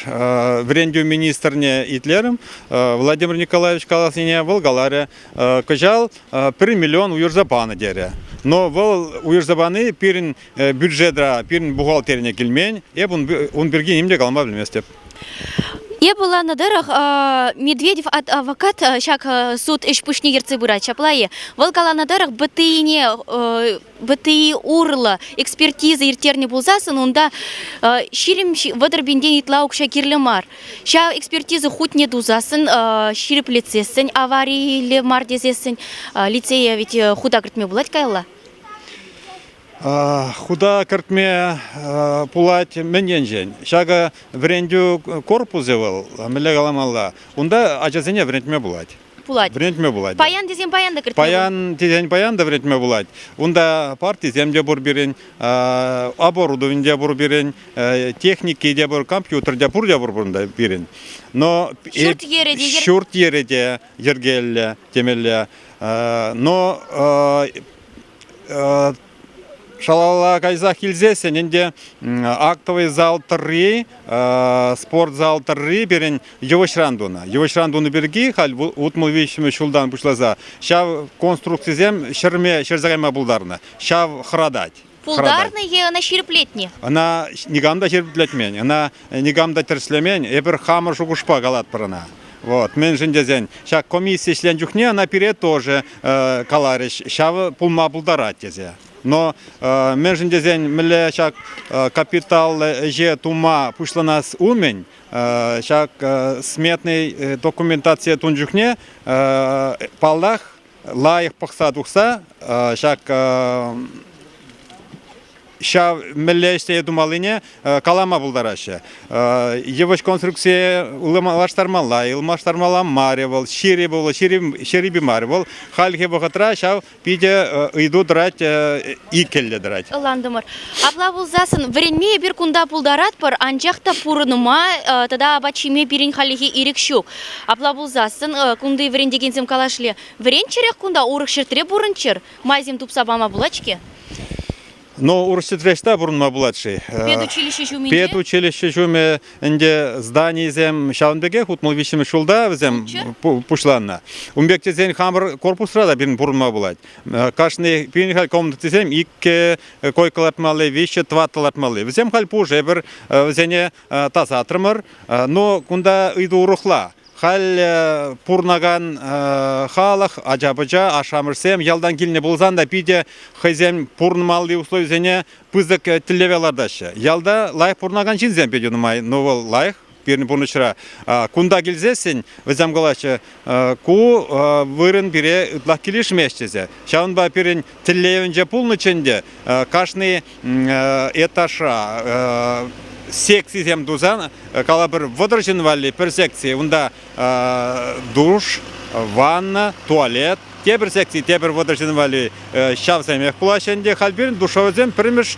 вӗрентӳ министрне итлерӗм. Владимир Николаевич калаҫнине вӑл каларӗ, кӑҫал пӗр миллион уйӑрса панӑ терӗ. Но вӑл уйӑрса пани пирӗн бюджетра, пирӗн бухгалтерине килмен. Эп ун пирки ним те калама пӗлместӗп. Эп вуланӑ тӑрӑх, Медведев адвокат ҫак суд ӗҫ-пуҫне ертсе пырать, ҫапла-и? Вӑл каланӑ тӑрӑх, БТИне БТИ урлӑ экспертиза ирттернӗ пулсассӑн унта 20 пинтен ытла укҫа кирлӗ мар. Ҫав экспертиза хутне тусассӑн, ҫирӗплетсессӗн, аварийлӗ мар тесессӗн лицее ведь хута кӗртме пулать каялла? Хута кӗртме пулать мӗн енчен? Ҫакӑ вӗрентӳ корпусӗ вӑл, мӗнле каламалла, унта ачасене вӗрентме пулать. Пулать. Вӗрентме пулать. Паян тесен паян та кӗртме Паян тесен паян та вӗрентме пулать. Унта партисем те пур пирӗн, оборудовани те пур пирӗн, техники те пур, компьютер те пур те пур кунта пирӗн. Но ҫурт-йӗрӗ те ҫурт-йӗрӗ те йӗркеллӗ темелле. Но шалалла кайсах килсессӗн ӗнтӗ актовый зал тӑрри, спорт зал тӑрри пирӗн йывӑҫран тунӑ. Йывӑҫран тунӑ пирки халь 63 ҫултан пуҫласа ҫав конструкцисем ҫӗрме ҫӗрсе кайма пултарнӑ. Ҫав хӑратать. Пултарнӑ е ӑна ҫирӗплетнӗ? Ӑна никам та ҫирӗплетмен, ӑна никам та тӗрӗслемен. Эпир хамӑр шухӑшпа калатпӑр ӑна. Вот, мӗншӗн тесен ҫак комисси ӗҫленӗ чухне ӑна пире тоже каларӗҫ, ҫавӑ пулма пултарать тесе. Но мӗншӗн тесен мӗнле ҫак капиталлӑ ӗҫе тума пуҫланас умӗн ҫак сметный документацие тунӑ чухне, паллах, лайӑх пӑхса тухса ҫак ҫав мӗнле ӗҫсене тумаллине калама пултараҫҫӗ. Йывӑҫ конструкцие ылмаштармалла, ылмаштармалла мар-и вӑл, ҫирӗп вӑл, ҫирӗп мар вӑл. Хальхи вӑхӑтра ҫав питӗ ыйту тӑрать, иккӗллӗ тӑрать. Ӑнлантӑмӑр. Апла пулсассӑн вӗренме эпир кунта пултаратпӑр, анчах та пурӑнма тата апат ҫиме пирӗн хальлӗхе ирӗк ҫук. Апла пулсассӑн кунти вӗрентекенсем калашле, вӗренччӗрех кунта, урӑх ҫӗртре пурӑнччӑр, майсем тупса пама пулать-ҫке. Но урӑх ҫӗртре ӑҫта пурӑнма пулать-ши? Педучилище ҫумӗнче? Педучилище ҫумӗ ӗнтӗ зданийӗсем ҫавӑн пекех 63-мӗш ҫулта вӗсем пуҫланнӑ. Ун пек тесен хамӑр корпусра та пирӗн пурӑнма пулать. Кашни пирӗн халь комнатисем иккӗ койка лартмалли, виҫҫӗ, тӑваттӑ лартмалли. Вӗсем халь пушӑ, эпир вӗсене тасатрӑмӑр. Но кунта ыйту урӑхла. Халь пурӑнакан халӑх, ача-пӑча, ашшӗ-амӑшсем ялтан килнӗ пулсан та питӗ хӑйсен пурӑнмалли условисене пысӑк тӗллеве лартаҫҫӗ. Ялта лайӑх пурӑнакан ҫынсем питӗ нумай, но вӑл лайӑх пирӗн пурнӑҫра. Кунта килсессӗн вӗсем калаҫҫӗ, ку вырӑн пире ытлах килӗшмест тесе. Ҫавӑнпа пирӗн тӗллевӗнче пулнӑччӗ ӗнтӗ кашни этажра. Секцисем тусан, калӑпӑр, 30 ҫын валли пӗр секци. Унта душ, ванна, туалет, тепӗр секци, тепӗр 30 ҫын валли ҫавсемех пулаҫҫӗ ӗнтӗ. Халь пирӗн душевӑсем пӗрремӗш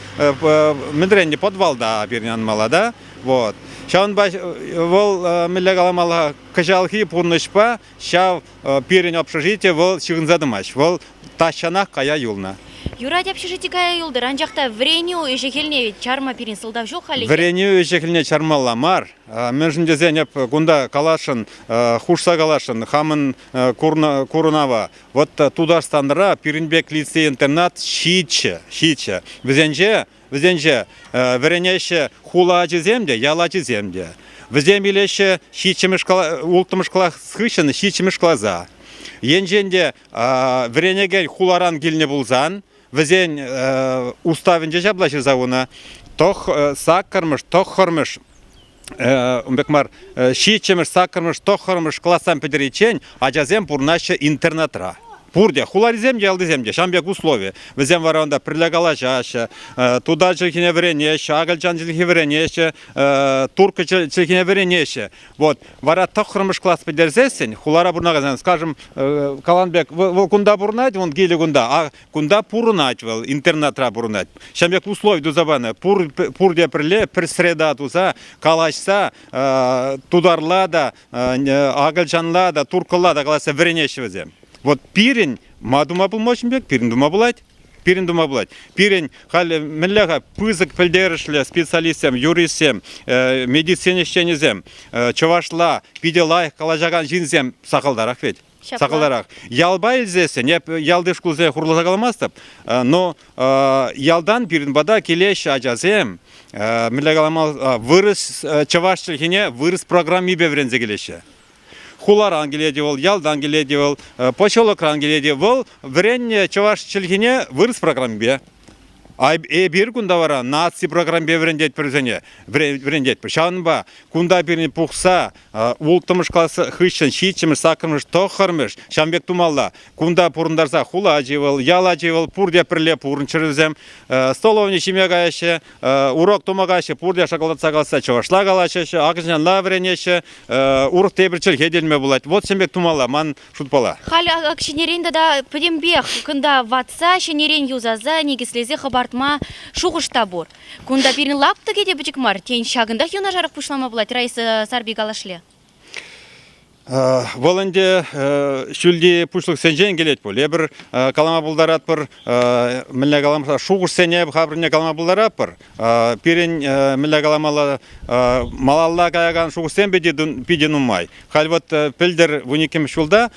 мӗнрен те подвалта пирӗн анмалла та. Вот. Ҫавӑнпа вӑл мӗнле каламалла, кӑҫалхи пурнӑҫпа ҫав пирӗн общежити вӑл ҫыхӑнса тӑмасть. Вӑл тахҫанах кая юлнӑ. Юрать общежити кая юлтӑр, анчах та вӗренӳ ӗҫӗ-хӗлне чарма пирӗн сӑлтав ҫук халӗ. Вӗренӳ ӗҫӗ-хӗлне чармалла мар. Мӗншӗн тесен эп кунта каласшӑн, хушса каласшӑн, хамӑн курӑнава. Вот Тутарстанра пирӗн пек лицей-интернат ҫиччӗ, ҫиччӗ. Вӗсенче Вӗсенче вӗренеҫҫӗ хула ачисем те, ял ачисем те. Вӗсем илеҫҫӗ ҫиччӗмӗш, улттӑмӗш класс хыҫҫӑн ҫиччӗмӗш класа. Енчен те вӗренекен хуларан килнӗ пулсан, вӗсен уставӗнче ҫапла ҫырса хунӑ, тӑх, саккӑрмӗш, тӑххӑрмӗш ун пек мар, ҫиччӗмӗш, саккӑрмӗш, тӑххӑрмӗш классам пӗтериччен ачасем пурӑнаҫҫӗ интернатра. Пурте, хуларисем те, ялтисем те, ҫавӑн пек услови. Вӗсем вара унта пӗрле калаҫаҫҫӗ, тутар чӗлхине вӗренеҫҫӗ, акӑлчан чӗлхи вӗренеҫҫӗ, турккӑ чӗлхине вӗренеҫҫӗ. Вот. Вара тӑххӑрмӗш класс пӗтерсессӗн хулара пурӑнакансем, скажем, калан пек, вӑл кунта пурӑнать, вон килӗ кунта, а Кунта пурӑнать вӑл, интернатра пурӑнать. Ҫавӑн пек услови туса панӑ. Пур, пурте пӗрле пӗр среда туса, калаҫса, тутарла та, акӑлчанла та, турккӑлла та калаҫса вӗренеҫҫӗ вӗсем. Вот пирӗн ма тума пулмасть ун пек, пирӗн тума пулать. Пирӗн тума пулать. Пирӗн халӗ мӗнле-ха пысӑк пӗлтерӗшлӗ специалистсем, юристсем, медицина ӗҫченӗсем, чӑвашла питӗ лайӑх калаҫакан ҫынсем сахалтарах вӗт. Ҫапла. Сахалтарах. Ялпа илсессӗн, эп ялти шкулсене хурласа каламастӑп, но ялтан пирӗн пата килеҫҫӗ ачасем, мӗнле калама, вырӑс, чӑваш чӗлхине вырӑс программипе вӗренсе килеҫҫӗ. Хуларан килет вӑл, ялтан килет вӑл, поселокран килет вӑл, вӗреннӗ чӑваш чӗлхине вырӑс программипе. Эпир кунта вара наци программипе вӗрентетпӗр вӗсене, вӗрентетпӗр. Ҫавӑнпа кунта пирӗн пухса улттӑмӗш класс хыҫҫӑн ҫиччӗмӗш, саккӑрмӗш, тӑххӑрмӗш ҫавӑн пек тумалла. Кунта пурӑнтарса хула ачи вӑл, ял ачи вӑл, пурте пӗрле пурӑнччӑр вӗсем. Столовӑйне ҫиме каяҫҫӗ, урок тума каяҫҫӗ, пурте шӑкӑлтатса калаҫса чӑвашла калаҫаҫҫӗ, акӑлчанла вӗренеҫҫӗ, урӑх тепӗр чӗлхе те илме пулать. Вот ҫавӑн пек тумалла ман шутпала. Халь ак ҫӗнӗрен тата пӗтӗмпех кунта ватса, ҫӗнӗрен юсаса, никӗслесе хӑпартма шухӑш та пур. Кунта пирӗн лаптӑкӗ те пӗчӗк мар. Тен, ҫакӑнтах юнашарах пуҫлама пулать Раиса Сарпи калашле? Вӑл ӗнтӗ ҫӳлти пуҫлӑхсенчен килет пуль. Эпир калама пултаратпӑр, мӗнле калама, шухӑшсене хапӑрне калама пултаратпӑр. Пирӗн мӗнле каламалла, малалла каякан шухӑшсем питӗ нумай. Халь вот пӗлтӗр 12-мӗш ҫулта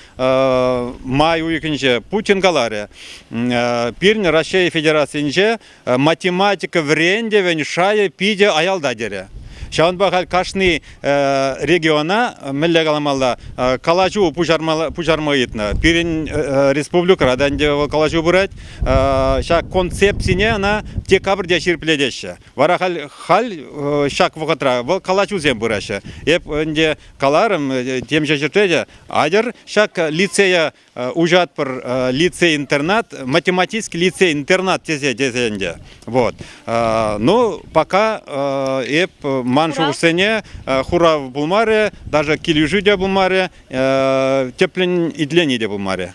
май уйӑхӗнче Путин каларӗ, пирӗн Раҫҫей Федерацийӗнче математика вӗрентӗвӗн шайӗ питӗ аялта терӗ. Ҫавӑнпа халь кашни региона, мӗнле каламалла, калаҫу пуҫарма ыйтнӑ. Пирӗн республикӑра та ӗнтӗ вӑл калаҫу пырать. Ҫак концепцине ӑна декабрьте ҫирӗплетеҫҫӗ. Вара халь, халь ҫак вӑхӑтра вӑл калаҫусем пыраҫҫӗ. Эп ӗнтӗ каларӑм, темиҫе ҫӗрте те, атьӑр ҫак лицея уҫатпӑр лицей-интернат, математический лицей-интернат тесе тесе ӗнтӗ. Вот. Ну, пока эп ман шухӑшсене хурав пулмарӗ, даже килӗшӳ те пулмарӗ, тӗплӗн итлени те пулмарӗ.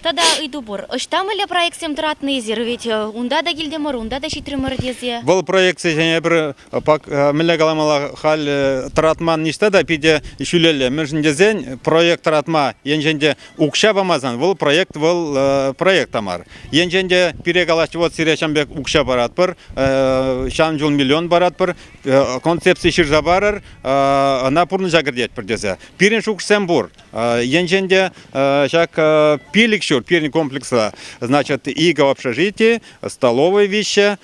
Тата ыйту пур. Ӑҫта мӗнле проектсем тӑратнӑ эсир? Ведь унта та килтӗмӗр, унта та ҫитрӗмӗр тесе. Вӑл проектсене эпир мӗнле каламалла, халь тӑратман ниҫта та питӗ ҫӳлелле. Мӗншӗн тесен проект тӑратма енчен те укҫа памасан вӑл проект вӑл проект та мар. Енчен те пире калаҫҫӗ, вот сире ҫавӑн пек укҫа паратпӑр, ҫавӑн чул миллион паратпӑр, концепци ҫырса парӑр, ӑна пурнӑҫа кӗртетпӗр тесе. Пирӗн шухӑшсем пур. Енчен те ҫак пилӗк ҫурт пирӗн комплексра, значит, икӗ общежити, столовӑй виҫҫӗ,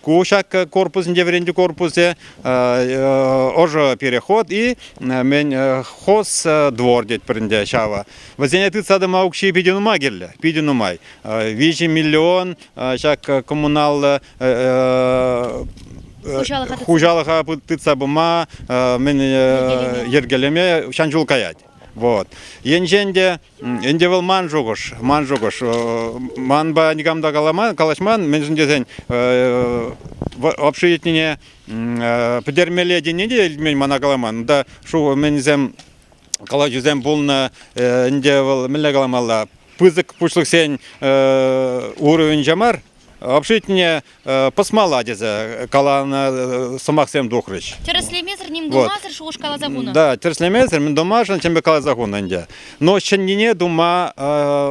Ку ҫак корпусӗнче вӗрентӳ корпусӗ, ӑшӑ переход и мӗн хоз двор тетпӗр ӗнтӗ ҫавӑ. Вӗсене тытса тӑма укҫи питӗ нумай кирлӗ, питӗ нумай. 3 миллион ҫак коммуналлӑ хуҫалӑха тытса пыма, мӗн йӗркелеме ҫан ҫул каять. Вот. Енчен те ӗнтӗ вӑл ман шухӑш, ман шухӑш. Манпа никам та калама, калаҫман, мӗншӗн тесен общежитине пӗтермелле тени те илтмен мана каламан. Унта мӗнсем калаҫусем пулнӑ, ӗнтӗ вӑл мӗнле каламалла, пысӑк пуҫлӑхсен уровеньче мар, общежитине пӑсмалла тесе каланӑ сӑмахсем тухрӗҫ. Тӗрӗслемесӗр ним тумасӑр шухӑш каласа хунӑ. Да, тӗрӗслемесӗр мӗн тумашӑн чӗн пек каласа хунӑ ӗнтӗ. Но ҫӗннине тума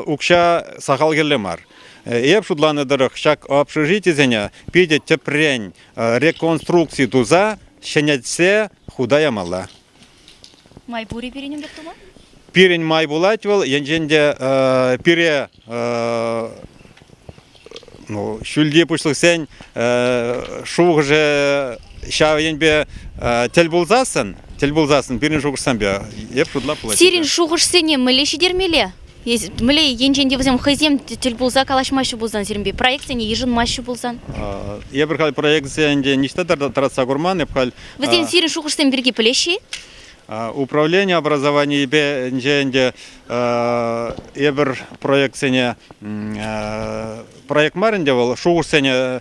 укҫа сахал кирлӗ мар. Эп шутланӑ тӑрӑх ҫак общежитисене питӗ тӗпрен реконструкци туса ҫӗнетсе хута ямалла. Май пур-и пирӗн ун пек тума? Пирӗн май пулать вӑл, енчен те пире ну, ҫӳлти пуҫлӑхсен шухӑшӗ ҫав енпе тӗл пулсассӑн, тӗл пулсассӑн пирӗн шухӑшсемпе эп шутлап пулать. Сирӗн шухӑшсене мӗнле ҫитермелле? Мӗнле енчен те вӗсем хӑйсем тӗл пулса калаҫмаҫҫӗ пулсан сирӗнпе, проектсене йышӑнмаҫҫӗ пулсан? Эпир халь проектсен ниҫта тӑратса курман, эп халь Вӗсем сирӗн шухӑшсем пирки пӗлеҫҫӗ-и? Управлени образованийӗпе ӗнтӗ эпир проектсене проект мар ӗнтӗ вӑл, шухӑшсене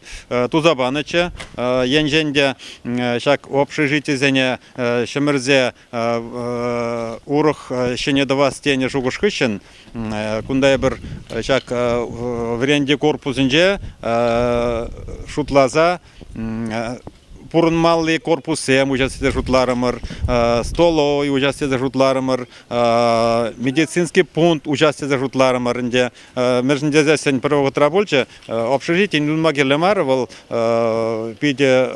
туса панӑччӗ. Енчен те ҫак общежитисене ҫӗмӗрсе урӑх ҫӗнӗ тӑвас тенӗ шухӑш хыҫҫӑн кунта эпир ҫак вӗрентӳ корпусӗнче шутласа пурӑнмалли корпуссем уҫас тесе шутларӑмӑр, столовӑй уҫас тесе шутларӑмӑр, медицинский пункт уҫас тесе шутларӑмӑр ӗнтӗ. Мӗншӗн тесессӗн пӗр вӑхӑтра пулчӗ, общежитие юлма кирлӗ мар, вӑл питӗ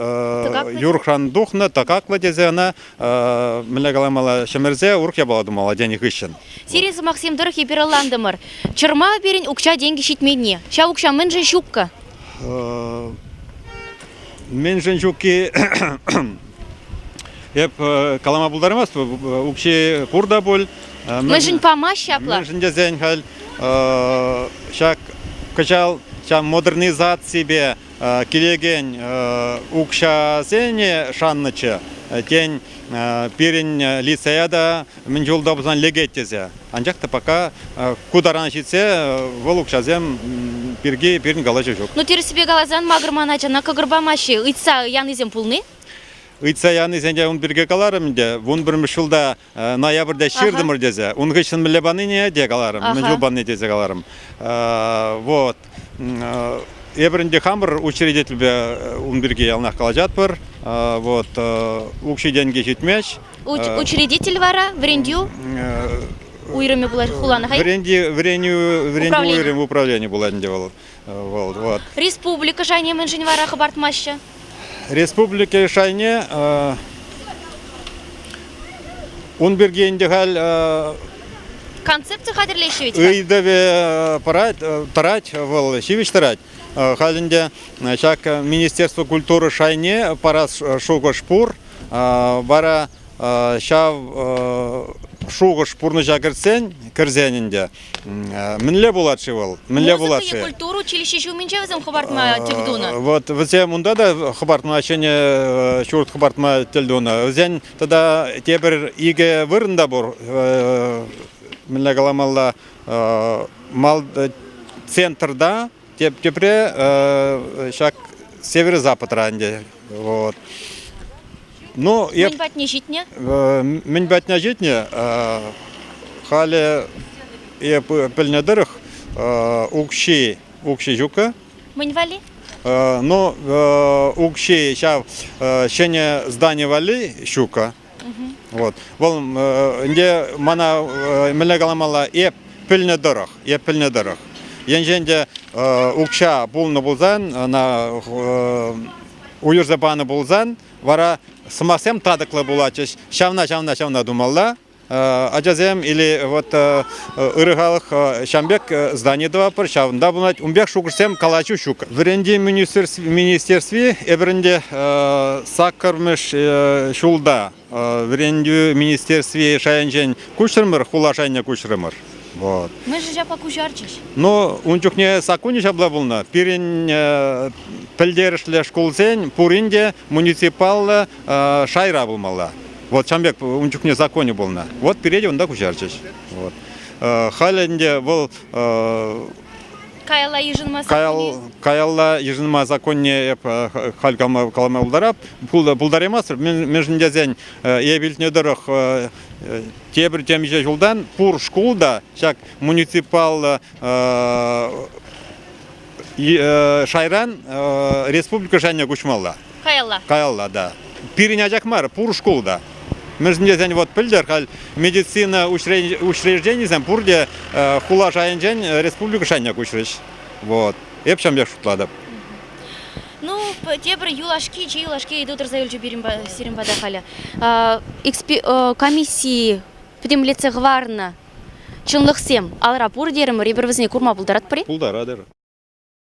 юрӑхран тухнӑ, тӑкаклӑ тесе ӑна мӗнле каламалла, ҫӗмӗрсе урӑх япала тумалла тенӗ хыҫҫӑн. Сирӗн сӑмахсем тӑрӑх эпир ӑнлантӑмӑр. Чӑрмав пирӗн укҫа-тенкӗ ҫитменни. Ҫав укҫа мӗншӗн ҫуккӑ? Мӗншӗн ҫукки эп калама пултараймастӑп. Укҫи пур та пуль. Мӗншӗн памаҫҫӗ апла? Мӗншӗн тесен халь ҫак кӑҫал ҫав модернизаципе килекен укҫасене шаннӑччӗ. Тен, пирӗн лицея та мӗн чул та пулсан лекет тесе. Анчах та пока ку таран ҫитсе вӑл укҫасем пирки пирӗн калаҫу ҫук. Ну, тӗрӗссипе каласан, макӑрман ачана кӑкӑр памаҫҫӗ. Ыйтса янисем пулни? Ыйтса янисенче ун пирки каларӑм ӗнтӗ. 11-мӗш ҫулта ноябрьте ҫыртӑмӑр тесе. Ун хыҫҫӑн мӗнле панине те каларӑм, мӗн чул пани тесе каларӑм. Вот. Эпир ӗнтӗ хамӑр учредительпе ун пирки яланах калаҫатпӑр. Вот. Укҫи-тенки ҫитмест. Учредитель вара вӗрентӳ уйрӑмӗ пулать хулана. Вӗрентӳ вӗренӳ вӗрентӳ уйрӑмӗ управлени пулать ӗнтӗ вӑл. Вӑл вот. Республика шайне мӗншӗн вара хӑпартмаҫҫӗ? Республика шайне ун пирки ӗнтӗ халь концепци хатӗрлеҫҫӗ вӗт ыйтӑвӗ парать, тӑрать вӑл ҫивӗч тӑрать. Халь ӗнтӗ ҫак Министерство культуры шайне парас шухӑш пур. Вара ҫав шухӑш пурнӑҫа кӗртсен, кӗрсен ӗнтӗ, мӗнле пулать-ши вӑл? Мӗнле пулать-ши? Музыка культура училищи ҫумӗнче вӗсем хӑпартма тӗл тунӑ. Вот вӗсем унта та хӑпартма ҫӗнӗ ҫурт хӑпартма тӗл тунӑ. Вӗсен тата тепӗр икӗ вырӑн та пур. Мӗнле каламалла, мал центрта Тепре ҫак северо-западра ӗнтӗ. Вот. Ну, мӗн патне ҫитнӗ? Мӗн патне ҫитнӗ? Халӗ эп пӗлнӗ тӑрӑх укҫи укҫи ҫуккӑ. Мӗн валли? Ну, укҫи ҫав ҫӗнӗ здани валли ҫуккӑ. Вот. Вӑл ӗнтӗ мана мӗнле каламалла, эп пӗлнӗ тӑрӑх, эп пӗлнӗ тӑрӑх. Енчен те укҫа пулнӑ пулсан, ӑна уйӑрса панӑ пулсан, вара сӑмахсем татӑклӑ пулатчӗҫ. Ҫавна, ҫавна, ҫавна тумалла. Ачасем или вот ырӑ халӑх ҫам пек здани тӑватпӑр, ҫавӑнта пулать. Ун пек шухӑшсем калаҫу ҫук. Вӗрентӳ министерстви эпир ӗнтӗ саккӑрмӗш ҫулта вӗрентӳ министерстви шайӗнчен куҫрӑмӑр, хула шайне куҫрӑмӑр. Вот. Мӗншӗн ҫапла куҫарчӗҫ? Ну, ун чухне саккунӗ ҫапла пулнӑ. Пирӗн пӗлтерӗшлӗ шкулсен пурин те муниципаллӑ шайра пулмалла. Вот ҫавӑн пек ун чухне законӗ пулнӑ. Вот пире те унта куҫарчӗҫ. Вот. Халӗ ӗнтӗ вӑл Каялла йышӑнма Каялла йышӑнма законне эп халь калама пултарап. Пултараймастӑп. Мӗншӗн тесен эп илтнӗ тӑрӑх тепӗр темиҫе ҫултан пур шкул та ҫак муниципаллӑ шайран республика шайне куҫмалла. Каялла. Каялла, да. Пирӗн ачах мар, пур шкул та. Мӗншӗн тесен вот пӗлтӗр халь медицина учрежденийӗсем пурте хула шайӗнчен республика шайне куҫрӗҫ. Вот. Эп ҫавӑн пек шутлатӑп. Ну, тепӗр юлашки, чи юлашки ыйту тӑрса юлчӗ пирӗн сирӗн пата халӗ. Комисси пӗтӗмлетсе хӑварнӑ чӑнлӑхсем алра пур терӗмӗр, эпир вӗсене курма пултаратпӑр-и? Пултаратӑр.